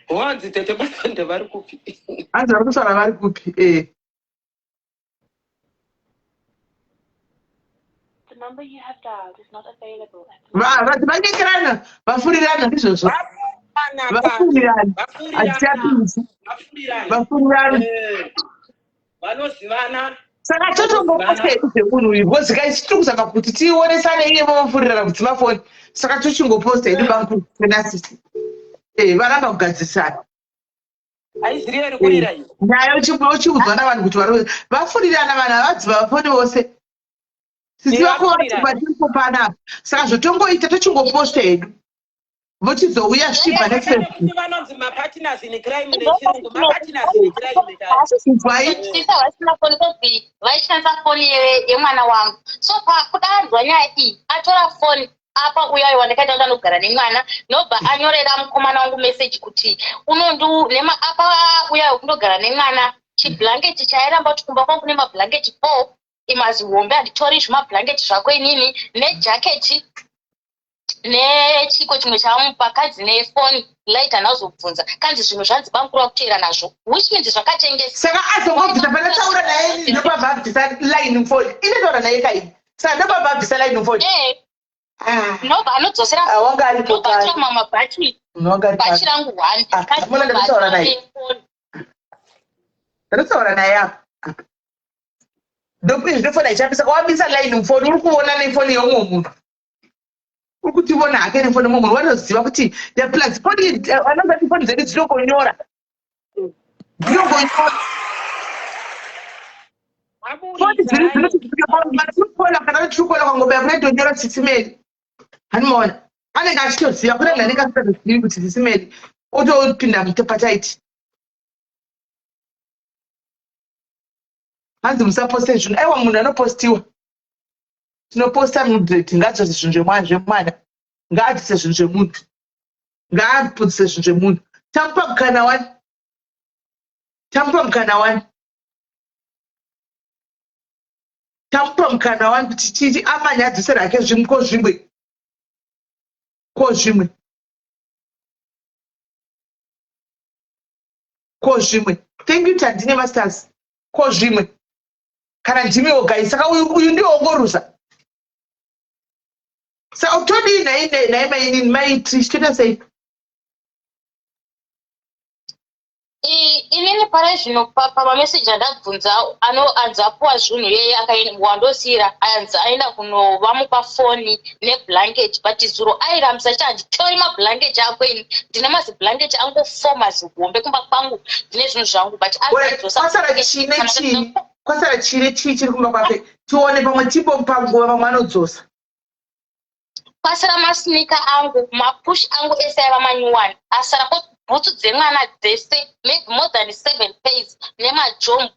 Wanzi tete Basande vari kupi? Hanzi vari kutaura vari kupi? The number you have dialed is not available at the Vati vanyekerana, vafurirana, ndizvozvo. Vafurirana. Vafurirana. Vafurirana. Hatichapinzi. Vafurirana. Vafurirana. Vanozivana. Saka totongoposta hedu zvemunhu uyu because kai tiri kuzama kuti tionesane iye vofurirana kudzima foni, saka tochingoposta hedu bankuru nasisi varamba kugadzirisana. Haiziri iri kurira iyo. Nyaya uchiudzwa navanhu kuti vafurirana, vanhu havadzi vafoni vose, sisi vako vati Vafurirana. vatiri kupanapa, saka zvotongoita tochingoposta hedu, vochizouya zvichibva neFacebook. Kuti vanonzi mapartners in crime nechirungu, mapartners in crime ka. Inzwai. Sisa vasina foni kozi vaishandisa foni yemwana wangu, so pakudanzwa nyaya iyi atora foni apa uyayo wandakaita kuti anogara nemwana, nobva anyorera mukomana wangu meseji kuti unondu nema apa uyayo kundogara nemwana chiblanketi chairamba kuti kumba kwangu kune mablanketi 4 imazihombe, handitori zvimablanketi zvako inini, nejaketi nechiko chimwe chamupa kadzi nefoni light. Handazobvunza kanzi zvinhu zvanzi bamukuru vakuteera nazvo, which means zvakatengeswa. Saka azongobvisa pandataura naye, ndobva abvisa line mufoni. Inotaura naye kaini, saka ndobva abvisa line mufoni. Nobva anodzosera. Ah, wanga aripo Nobva kare. atora mamabhachi. Wanga ari Bhachi pari. rangu one. Ah, Kadzi amuna nobva ndakutaura atora naye. nefoni. Ndatotaura naye apa apa, ndokuti ndofona ichapisa wabisa line mufoni, uri kuona nefoni yeumwe munhu, uri kutivona hake nefoni yeumwe munhu, wanoziva kuti the plus foni anoziva kuti foni dzedu dzinongonyora, dzinongonyora foni dziri dzinoti kana Truecaller kwangobaya kuna donyora Sisimeli, hanimaona anenge achitoziva kune munhu anenge asingatozivi kuti Sisimeli otopinda pataiti. Hanzi musaposte zvinhu. Aiwa, munhu anopostiwa, tinoposta mudreti ngaadzose zvinhu zvemwana, zvemwana ngaadzise zvinhu zvemunhu, ngaapudzise zvinhu zvemunhu. Tamupa mukana wani, tamupa mukana wani. Tamupa mukana wani kuti chichi amanye adzosere hake zvimwe, ko zvimwe, ko zvimwe, ko zvimwe. Thank you Tandine Masters. Ko zvimwe kana ndimiwo guys. Saka uyu uyu ndiwo ongoruza. Saka todii nhai nhai mainini mai Trish, toita sei? Inini pari zvino pamameseji andabvunza anzi apuwa zvinhu yeye wandosiira anzi aenda kunovamupa foni neblanket, but zuro airambisa achiti handitori mablanket ako, ini ndine maziblanket angu four mazihombe kumba kwangu, ndine zvinhu zvangu, but kwasara chii nechii? Kwasara chii nechii chiri kumba kwake? Tione pamwe timbomupa nguva, pamwe anodzosa. Kwasara masneaker angu, mapush angu ese aiva manyuwani asara, ko bhutsu dzemwana dzese, maybe more than seven pairs, nemajombo.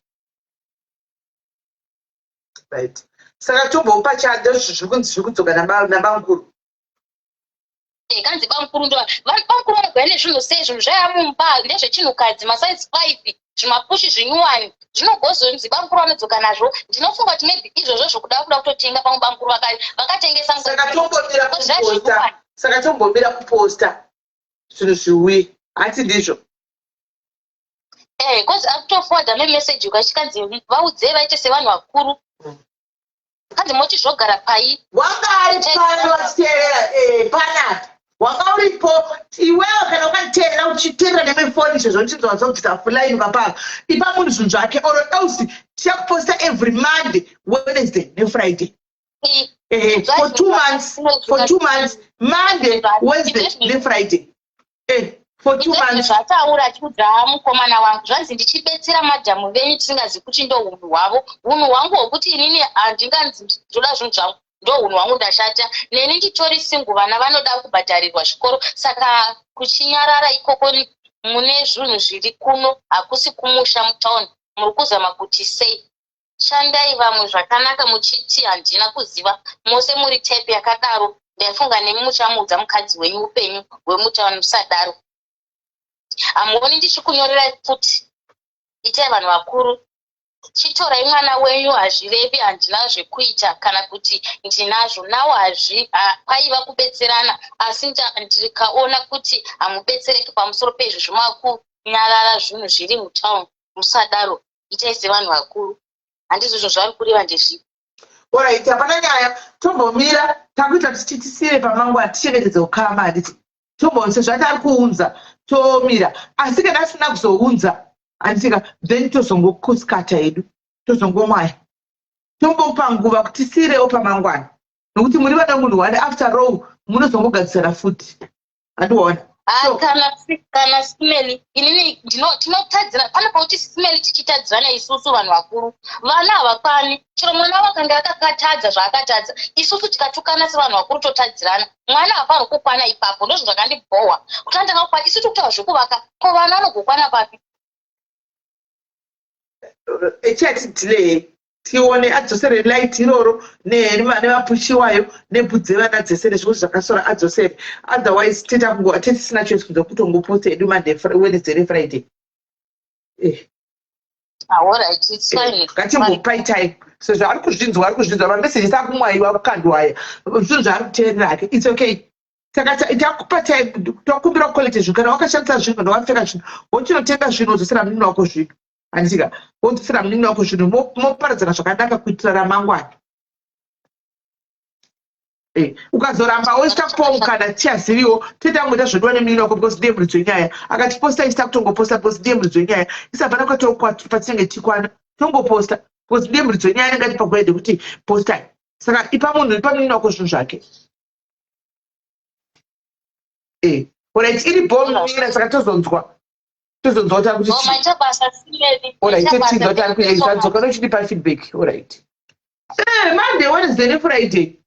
Right, saka tombomupa chado zviri kunzi zviri kudzoka nabamukuru. Kanzi bamukuru ndo bamukuru vanogaya nezvinhu sei? Zvinhu zvaiva mumba ndezvechinhukadzi, masize 5, zvimapushi zvinyuwani, zvinogozonzi bamukuru vanodzoka nazvo. Ndinofunga kuti maybe izvozvo zvokuda kuda kutotenga, pamwe bamukuru vakatengesa. Saka tombomira kuposta, saka tombomira kuposta zvinhu zviuye, hati ndizvo? Cause akutoforwarda memeseji ukachikanzi vaudzei vaite sevanhu vakuru. Kanzi moti zvogara pai? Wanga ari pano vachiteerera panapa. Wanga uripo iwewe kana ukanditeerera, uchiteerera nemefoni izvozvo, uchinzwa wazobvisa fulaini ukapaka. Ipa munhu zvinhu zvake or else tichakuposta every Monday, Wednesday neFriday. For 2 months, for 2 months, Monday, Wednesday neFriday, for 2 months. Zvataura achiudza mukomana wangu, zvanzi ndichibetsera madhamu venyu tisingazivi kuti ndo unhu hwavo, unhu hwangu hwokuti inini handinganzi ndoda zvinhu zvangu, ndo unhu hwangu, ndashata neni, nditori single, vana vanoda kubhadharirwa zvikoro, saka kuchinyarara ikoko mune zvinhu zviri kuno, hakusi kumusha mutauni, muri kuzama kuti sei? Shandai vamwe zvakanaka muchiti handina kuziva, mose muri type yakadaro. Ndaifunga nemi muchamuudza mukadzi wenyu upenyu hwemutauni, musadaro. Hamuoni ndichikunyorerai futi? Itai vanhu vakuru, chitorai mwana wenyu. Hazvirevi handina zvekuita kana kuti ndinazvo nawo, hazvi kwaiva kubetserana, asi ndikaona kuti hamubetsereki pamusoro pezvo zvimakunyarara zvinhu zviri mutauni, musadaro, itai sevanhu vakuru. Handizvo zvinhu zvavari kureva ndezvipi? Alright, hapana nyaya, tombomira takuita kuti titisire pamangwana, tichengetedze ukama, handiti? Tombo sezvatari kuunza tomira, asi kana asina kuzounza, handitika, then tozongokuskata hedu, tozongomwaya. Tombopa nguva kuti tisirewo pamangwana, nokuti muri vana munhu one after all, munozongogadzisana futi, handiona? Kana simeli inini tinotadzira pane pakuti simeli tichitadzirana isusu vanhu vakuru, vana havakwani. Chero mwana wakanga akakatadza zvaakatadza, isusu tikatukana sevanhu vakuru totadzirana, mwana haafaniri kukwana ipapo. Ndozvo zvakandibhohwa kuti andanga kukwana, isu tikutaura zvekuvaka, ko vana vanogokwana papi? Echati delay, tione adzosere light iroro nemapushiwayo nebhutsu dzevana dzese nezvimwe zvakasora adzosere, otherwise teta kungo tetisina choice kunze kutongoposta edu Monday, Wednesday neFriday. Alright, it's fine. Ngatimbopai time sezvo ari kuzvinzwa, ari kuzvinzwa mameseji akumwaiwa, akukandwaya zvinhu zvaari kuteerera hake, it's okay. Saka takupa time, tokumbira kuquality zvinhu. Kana wakashandisa zvinhu, kana wakapfeka zvinhu, wochinotenga zvinhu, wodzosera munini wako zvinhu, handitika? Wodzosera munini wako zvinhu, moparadzana zvakanaka kuitira ramangwana. Ukazoramba woita kupa tichaziviwo, toita zvodiwa nemunini wako, because ndiye muridzi wenyaya. Akatiposta isi takutongoposta because ndiye muridzi wenyaya. Isi hapana patinenge tichikwana, tongoposta because ndiye muridzi wenyaya, anenge atipa go ahead kuti postai. Saka ipa munhu, ipa munini wako zvinhu zvake. Alright, iri bomira, saka tozonzwa kuti ari kuti Oh, maita basa Simeli. Alright, Maita basa, totinzwa kuti ari thank you so much. kuedzoka nochidipa feedback. Alright, Monday, Wednesday neFriday.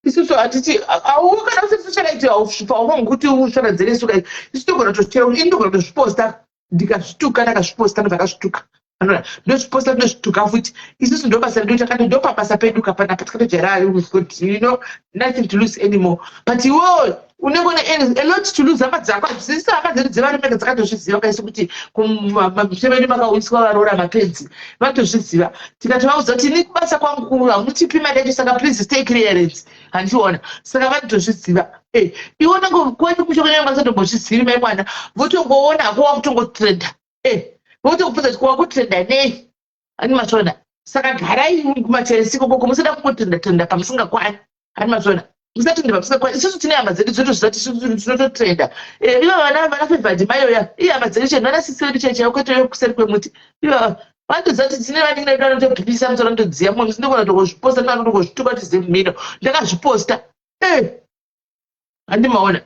Isusu hatiti au kana usiri socialite haungokuti usvaradzere suka. Isu togona kutozvitera, ini ndogona kutozviposta ndikazvituka, ndakazviposta, ndobva ndazvituka. Anoona ndozviposta, ndozvituka futi. Isusu ndo basa redu, takati ndo pabasa pedu kapanapa takatojaira. We've got nothing to lose anymore, but iwewe unenge une a lot to lose. Hama dzako hadzisi hama dzedu dzevarume, dzakatozviziva kaisi kuti kumusha medu makauyiswa varoora mapenzi. Vanotozviziva. Tikatovaudza kuti ini kubasa kwangu hamutipi mari yacho, saka please stay clearance, handichiona. Saka vanotozviziva. Iwe unenge kwenyu musha kwenyu vasatombozvizivi. Mai mwana votongoona hako wakutongotrenda, votokubvunza kuti wakutrenda nei? Hani mazvona? Saka garai kumacheresi kokoko, musada kungotrenda trenda pamusingakwani. Hani mazvona? Musatrenda pamusingakwani. Isusu tine hama dzedu dzotoziva kuti isusu tinototrenda. Ivo vana Fevhadi mayoya, iye hama dzedu chenu, vana sisi vedu chaichaivo, kwete kuseri kwemuti. Ivo vanotoziva kuti tine vanin'ina vedu vanotobhipisa musoro, vanotodziya mumwe musi ndikona tongozviposta, ndinotongozvituka kuti zemumhino ndakazviposta. Handimaona?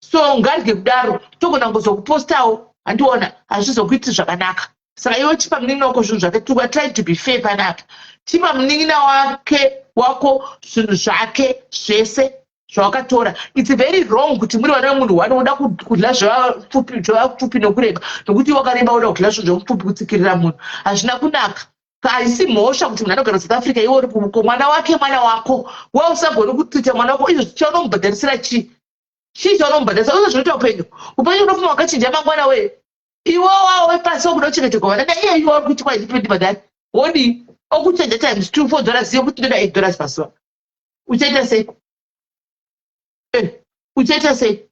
So ngarye kudaro, togona kuzokupostawo, handiona? Hazvizokuiti zvakanaka. Saka iwe chipa munin'ina wako zvinhu zvake. We are trying to be fair panapa. Chipa munin'ina wake wako zvinhu zvake zvese zvawakatora. It's very wrong kuti muri vana vemunhu one uda kudya zvevapfupi nokureba, nokuti wakareba uda kudya zvinhu zvemupfupi. Kutsikirira munhu hazvina kunaka. Haisi mhosva kuti munhu anogara South Africa, iwe uri kumuko. Mwana wake mwana wako. Wa usagoni kutrita mwana wako izvo, chaunomubhadharisira chii? Chii chaunomubhadharisa? Uzo zvinoita upenyu, upenyu unofuma wakachinja mangwana. Wee, iwe wawe pasi wakuda kuchengeterwa vana naiye. Iwe uri kuti kwaindipendibhadhari wodii? Okuchenja times two, $4, yekuti ndoda $8 pazuva. Uchaita sei? Uchaita sei?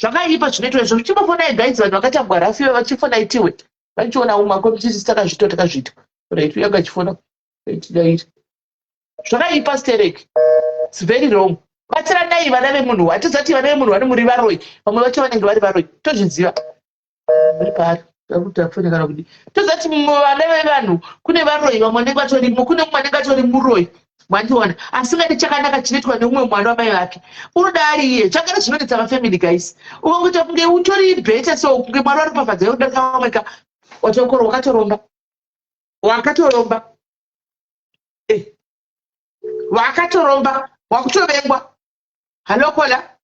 Zvakaipa zvinoitwa izvo. Chimbofonai guys, vanhu vakatambwa rafiwe vachifona itiwe vachiona umwe akomitisi. Takazviita, takazviita. Right, uyanga achifona dairi. Zvakaipa sterek, it's very wrong. Batsiranai vana vemunhu. Hatizati vana vemunhu vane muri varoi, vamwe vacho vanenge vari varoi, tozviziva. Muri paari kuti afone kana kudi, tozati vana vevanhu kune varoi, vamwe vanenge vatorimo, kune mumwe anenge atori muroi, mwandiona, asingadi chakanaka chinoitwa neumwe mwana wamai vake. Unoda ari iye. Zvakare zvinonetsa mafamily guys. Ukangoita kunge utori better, so kunge Mwari varopafadza udarika vamwe ka, watokoro wakatoromba, wakatoromba, wakatoromba, wakutovengwa. Hello caller.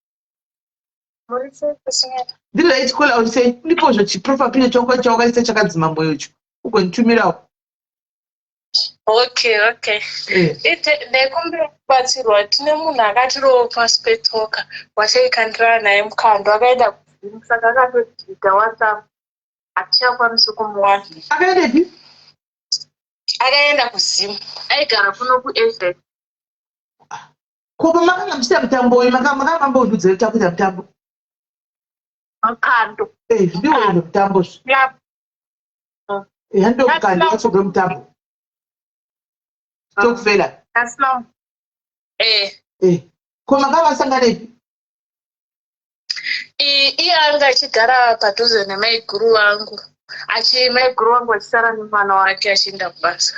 Ndiri right caller, uri sei? Ndipozvo chiprofile picho chako chawakaisa chakadzima moyo icho, ugonditumirawo. Okay. Ite ndekumbira kubatsirwa. Tine munhu akatirowo pasi petsoka wachaikandira naye mukando, akaenda kuZim, saka akatodeleta WhatsApp, hatichakwanisi kumuwana. Akaendepi? Akaenda kuZim, aigara kuno kuSA. Ko pamakanga muchiita mutambo uyu, makanga mambondudzira kuti takuita mutambo? Mukando. Ndiwo mutambo zve. Hando mukando wacho mutambo stokfela. Asina. Ko makanga vasanganepi? Iye anga achigara padhuze nemaiguru vangu, achi maiguru vangu vachisara nemwana wake achienda kubasa.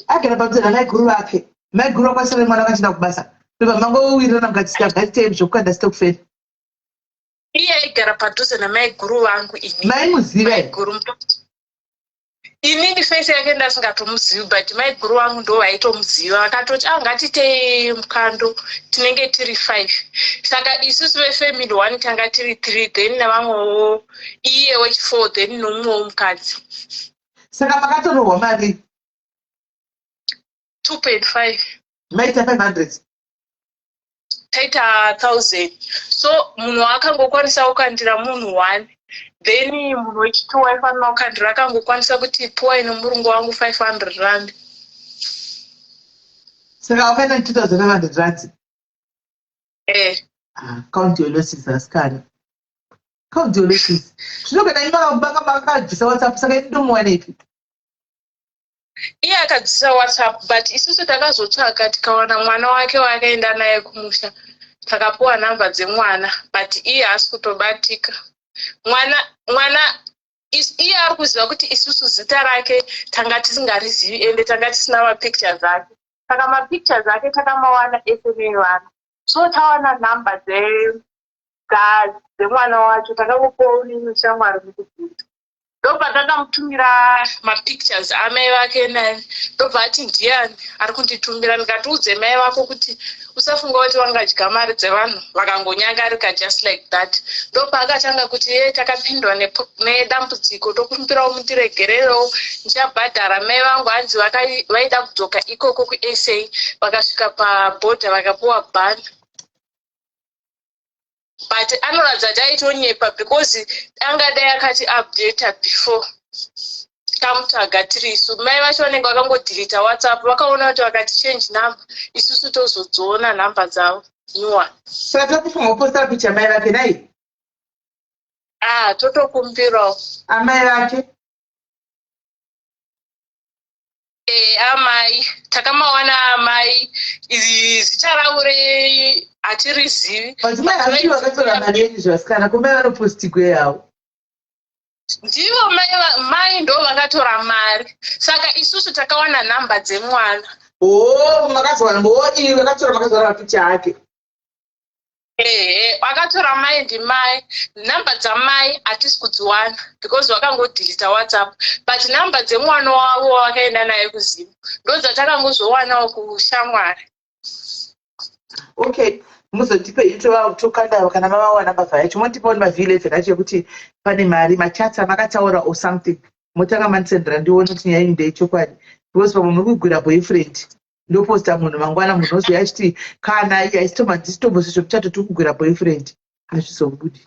Agara padhuze namaiguru vake, maiguru vakasara nemwana vakachienda kubasa, ndobva mangowirirana mukati ngatiitei zvokukanda stokfela? Iye aigara padhuze namaiguru vangu ini. Maimuziva here? Maiguru inini face yake ndasingatomuzivi, but maiguru vangu ndo vaitomuziva. Vakatoti, "Ah, ngatitei mukando, tinenge tiri five." Saka isusu vefamily one tanga tiri three, then navamwewo, iye wechifour, then nomumwewo mukadzi. Saka makatorohwa mari? 2.5. Maita 500? Taita 1000. So munhu akangokwanisa kukandira munhu one, then munhu wechitwo waifanira kukandira akangokwanisa kuti, "Puwai nomurungu wangu R500." Saka wakaita R2500? Eh. Ah, count your losses asikana, count your losses. Zvino kana imi makabvisa WhatsApp, saka ini ndomuwanepi? Iye akabvisa WhatsApp, but isusu takazotsvaka tikawana mwana wake waakaenda naye kumusha. Takapiwa nhamba dzemwana, but iye haasi kutobatika. Mwana iye ari kuziva kuti isusu zita rake tanga tisingarizivi, ende tanga tisina mapictures ake. Saka mapictures ake takamawana ese nevana. So tawana nhamba dzemwana wacho, takangopiwa urimwe shamwari mukubvunza. Ndobva ndakamutumira mapictures amai vake naye, ndobva ati, "Ndiani ari kunditumira?" Ndikati, "Udze mai vako kuti usafunga kuti vangadya mari dzevanhu vakangonyangarika just like that." Ndobva akatanga kuti, "Ye, takapindwa nedambudziko, tokumbirawo mundiregererewo, ndichabhadhara." Mai vangu hanzi vaida kudzoka ikoko kuSA, vakasvika pabhodha vakapiwa ban. But anoratidza kuti aitonyepa, because angadai akati updata before tamutsvaga tiri isu. Mai vacho vanenge vakangodhilita WhatsApp, vakaona kuti vakati change number, isusu tozodziona nhamba dzavo new one. Saka takufunga kuposta picha mai vake nai? Ah, totokumbirawo. Amai vake. Amai takamawana, amai zita ravo hatirizivi. Madzimai hasi vakatora mari yenyu zvevasikana, kumai vanopostigwe yavo. Ndivo mai, mai ndo vakatora mari, saka isusu takawana nhamba dzemwana. O, makazowana o, iyi vakatora, makazowana mapicha ake. Ehe, vakatora mai ndimai. Nhamba dzamai hatisi kudziwana because vakangodhilita WhatsApp, but nhamba dzemwana wavo wavakaenda naye kuZimu ndo dzatakangozowanawo kushamwari. Okay, muzotipe ito tokanda kana mavawana mbavha yacho, mondipawo nemavh11 acho ekuti pane mari, machats amakataura or something. Motanga mandisendera ndione kuti nyaya iyi ndeyechokwadi, because pamwe muri kugwira boyfriend, ndoposta munhu mangwana, munhu ozoya achiti kana iye aisitombosi zvomuchato, tiri kugwira boyfriend, hazvizobudi.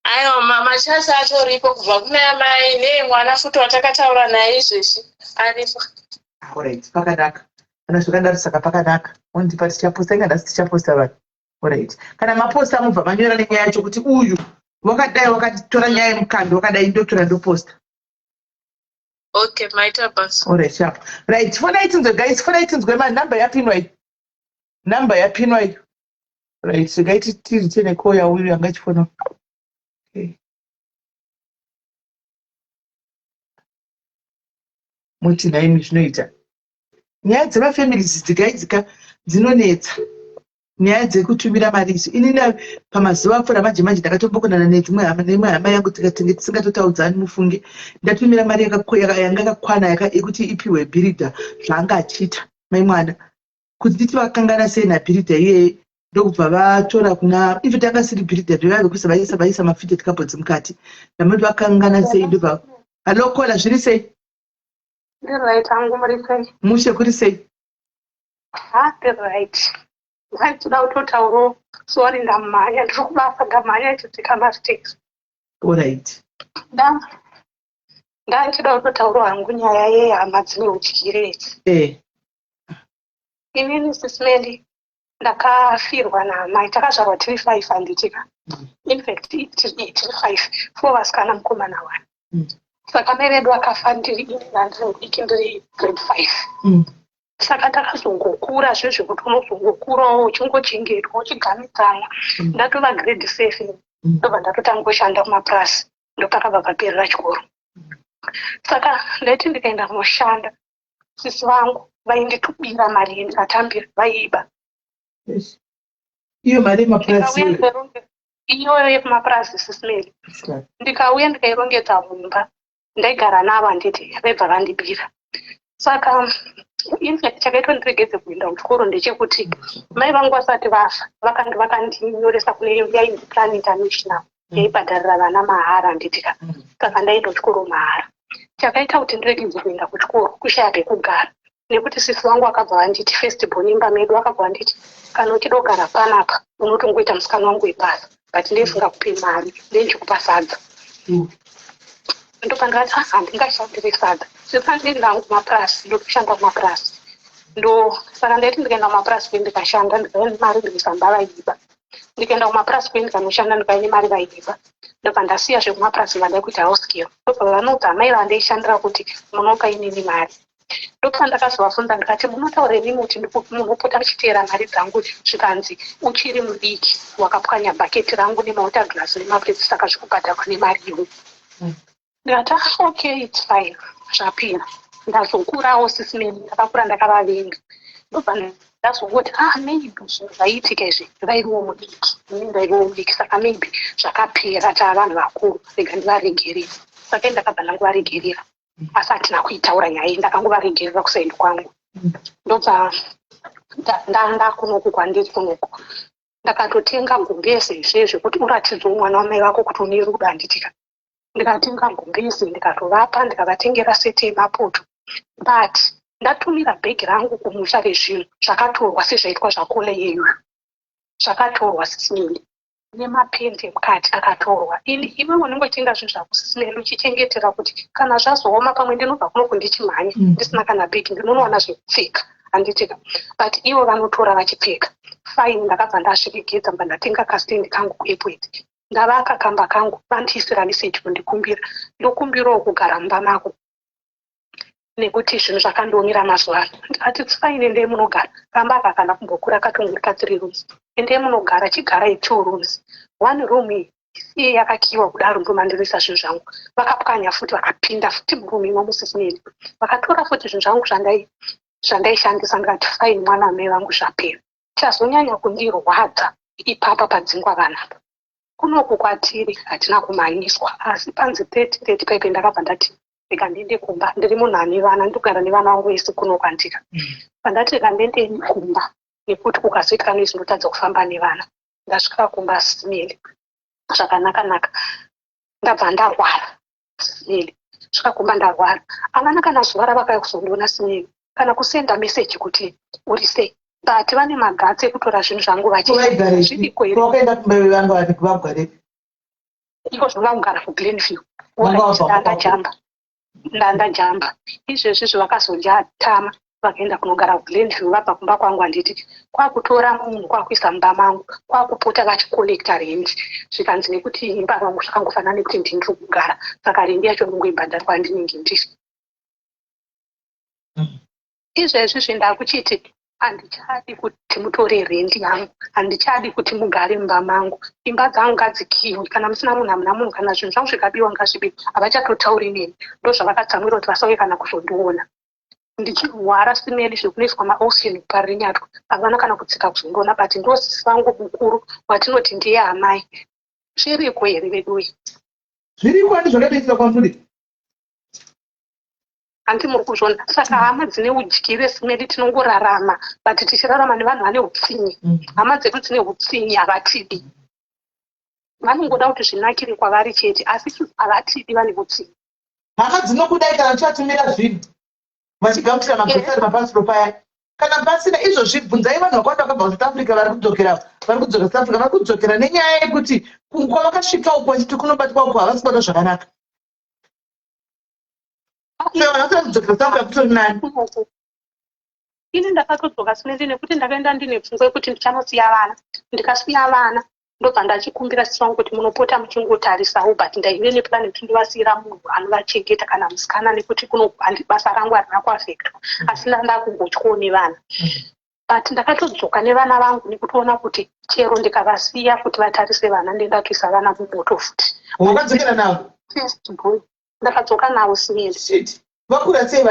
Aiwa, machats atoripo kubva kuna mai neemwana futi watakataura naye izvezvi aripo. Alright, pakanaka. Kana zvakadaro saka pakanaka, ondipa, tichaposta. Inga nhasi tichaposta vanhu. Alright, kana maposta mubva manyora nenyaya yacho kuti uyu wakadai, wakatora nyaya yemukando wakadai, ndotora ndoposta. Okay, maita basa. Alright, sharp. Right, fonai tinzwe, guys, fonai tinzwe. Manhamba yapinwa iyi, nhamba yapinwa iyi. Right, regai tiritene call yauyu yanga ichifona. Okay. Muti nhaimi, zvinoita nyaya dzemafamilies dzigaidzika dzinonetsa, nyaya dzekutumira mari izvi. Inini pamazuva apfuura manje manje ndakatombokonana nedzimwe hama, neimwe hama yangu, tikatinge tisingatotaudzani. Mufunge ndatumira mari yanga yakakwana yekuti ipiwe bhiridha zvaanga achiita mai mwana, kuti titi vakangana sei nabhiridha iyeye, ndokubva vatora kuna ivo tanga siri bhiridha, ndovave kuisa vaisa mafitted cupboards mukati. Ndamati vakangana sei, ndobva, "Hello caller, zviri sei?" Ndiri right hangu, muri sei? Mushe, kuri sei? Ha, ndiri right. Ndinoda kutotaurawo, sorry, ndamhanya, ndiri kubasa, ndamhanya ichidzika mastairs. Alright. Ndandichida kutotaurawo hangu nyaya yehama dzine udyire idzi. Inini, Sis Melly, ndakafirwa namai. Takazvarwa tiri five, handitika? In fact tiri five, four vasikana, mukomana one. Saka mai vedu akafa ndiri ini, ndandiri mudiki, ndiri grade 5. Saka takazongokura zvezvekuti unozongokurawo uchingochengetwa, uchigamidzana. Ndatova grade 7, ndobva ndatotanga kushanda kumapurasi, ndopakabva paperera chikoro. Saka ndaiti ndikaenda kunoshanda, sisi vangu vainditubira mari yendikatambira, vaiba. Yes. Iyo mari yemapurasi? Ndikauya iyoyo yekumapurasi, Sis Melly, ndikauya ndikairongedza mumba, ndaigara navo, handiti, vaibva vandibira. Saka in fact chakaitwa ndiregedze kuenda kuchikoro ndechekuti mai vangu vasati vafa vakandinyoresa kune yainzi Plan International, yaibhadharira vana mahara, handitika? Saka ndaenda kuchikoro mahara. Chakaita kuti ndiregedze kuenda kuchikoro kushaya pekugara, nekuti sisi vangu vakabva vanditi, first born imba medu, vakabva vanditi, "Kana uchida kugara panapa unotongoita musikana wangu webasa, but ndeisingakupi mari, ndeichikupa sadza." Ndopandakati, "Ah, handingashandiri sadza." Sepandiri ndangu kumapurasi, ndotoshanda kumapurasi. Ndo saka ndaiti ndikaenda kumapurasi kwe ndikashanda, ndikauya nemari, ndikaisa, vaiba. Ndikaenda kumapurasi kwe ndikanoshanda, ndikauya nemari, vaiba. Ndobva ndasiya zvekumapurasi, ndada kuita house girl. Ndobva vanoudza amai vandaishandira kuti, "Munopa inini mari." Ndopa ndakazovabvunza ndikati, "Munotaura imimi kuti munopota muchiteera mari dzangu?" Zvikanzi, "Uchiri mudiki, wakapwanya bhaketi rangu nemawater glass nemaplates, saka zvikubhadharwa nemari iwe." Ndikati, "Ah, okay, it's fine." Zvapera, ndazokurawo, Sis Melly, ndakakura ndakavavenga. Ndobva Ndazongoti, ah, maybe zvinhu zvaiitika izvi, vairiwo mudiki, ini ndairiwo mudiki, saka maybe zvakapera, taa vanhu vakuru, rega ndivaregerere. Saka ndakabva ndangovaregerera, asi hatina kuitaura nyaya iyi, ndakangovaregerera kusaindi kwangu. Ndobva ndakunoku kwandiri kunoku, ndakatotenga gumbeze izvezvi kuti uratidzewo mwana wamai vako kuti une rudo, handitika? Ndikatenga gumbeze, ndikatovapa, ndikavatengera seti yemapoto, but ndatumira bhegi rangu kumusha rezvinhu, zvakatorwa sezvaitwa zvakole iyeyo, zvakatorwa, Sis Melly, nemapendi emukati akatorwa. Ini iwe unongotenga zvinhu zvako, Sis Melly, uchichengetera kuti kana zvazooma, pamwe ndinobva kunoku ndichimhanya ndisina kana bhegi, ndinonowana zvekupfeka, handitika? But ivo vanotora vachipfeka. Fine, ndakabva ndasviregedza, mba ndatenga kastendi kangu kuAirport, ndavaka kamba kangu. Vandiisira meseji kundikumbira, ndokumbirawo kugara mumba mako nekuti zvinhu zvakandiomera mazuva ano. Ndikati, "It's fine, endei munogara." Kamba aka kana kumbokura, katongori ka three rooms. Endei munogara, chigarai two rooms, one room iyi isiye yakakiwa kudaro, ndomandinoisa zvinhu zvangu. Vakapwanya futi, vakapinda futi muroom imomo, Sis Melly, vakatora futi zvinhu zvangu zvandaishandisa. Ndikati, "Fine, mwana wamai vangu, zvapera." Chazonyanya kundirwadza ipapa padzingwa vanapa kunoku kwatiri, hatina kumhanyiswa, asi panzi 30 30 paipe, ndakabva ndati rega ndiende kumba. Ndiri munhu ane vana, ndogara nevana vangu vese kuno kwandika. Pandati rega ndiende kumba nekuti kukazoitika noise ndotadza kufamba nevana. Ndasvika kumba, Sis Melly, zvakanaka naka, ndabva ndarwara, Sis Melly. Svika kumba ndarwara, havana kana zuva ravakauya kuzondiona, Sis Melly, kana kusenda meseji kuti uri sei, but vane maguts ekutora zvinhu zvangu vachizviriko here? Wakaenda kumba vanga vari vagarepi? Iko zvino vakugara kuGlenview. Vanga vabva Ndandajamba, ndandajamba izvezvi zvavakazonjatama, vakaenda kunogara kuGlenview vabva kumba kwangu, handiti? Kwakutora munhu, kwakuisa mumba mangu, kwakupota vachicollecta rent. Zvikanzi nekuti imba vangu zvakangofanana nekuti ndindiri kugara, saka rendi yacho ndingoibhadhara kwandinenge ndiri. Izvezvi zvindakuchiti handichadi kuti mutore rendi yangu, handichadi kuti mugare mumba mangu. Imba dzangu ngadzikiwe, kana musina munhu hamuna munhu, kana zvinhu zvangu zvikabiwa ngazvibiwe. Havachatotauri neni, ndo zvavakatsamwira kuti vasauye kana kuzondiona ndichirwara, Sis Melly, zvekunoiswa maoxygen kuParirenyatwa. Havana kana kutsika kuzondiona, but ndosisi vangu mukuru watinoti ndiye amai. Zviriko here veduwe? Zviriko, handi zvakatoitika kwamuri? Handi muri kuzviona? Saka hama dzine udyire, Sis Melly, tinongorarama but tichirarama nevanhu vane utsinye. Hama dzedu dzine utsinye, havatidi, vanongoda kuti zvinakire kwavari chete, asi isusu havatidi, vane utsinye. Hama dzinokudai kana uchatumira zvinhu, vachigamuchira magrosari mapasiro paya. Kana pasina izvozvi, bvunzai vanhu vakawanda vakabva kuSouth Africa vari kudzokera, vari kudzoka South Africa, vari kudzokera nenyaya yekuti kwavakasvika uku vachiti kunobatwa uku, havasi kubatwa zvakanaka. So vanhu vasina kudzokera South Africa kutori nani. Ini ndakatodzoka, Sis Melly, nekuti ndakaenda ndine pfungwa yekuti ndichanosiya vana. Ndikasiya vana, ndobva ndachikumbira sisi vangu kuti munopota muchingotarisawo, but ndaive neplan yekuti ndovasiyira munhu anovachengeta kana musikana, nekuti kuno basa rangu harina kuaffectwa, asi ndandakungotyawo nevana. But ndakatodzoka nevana vangu nekutoona kuti chero ndikavasiya kuti vatarise vana, ndendatoisa vana mumoto futi. Wakadzokera navo? First boy ndakadzoka navo, Sis Melly. Shit, vakura sei?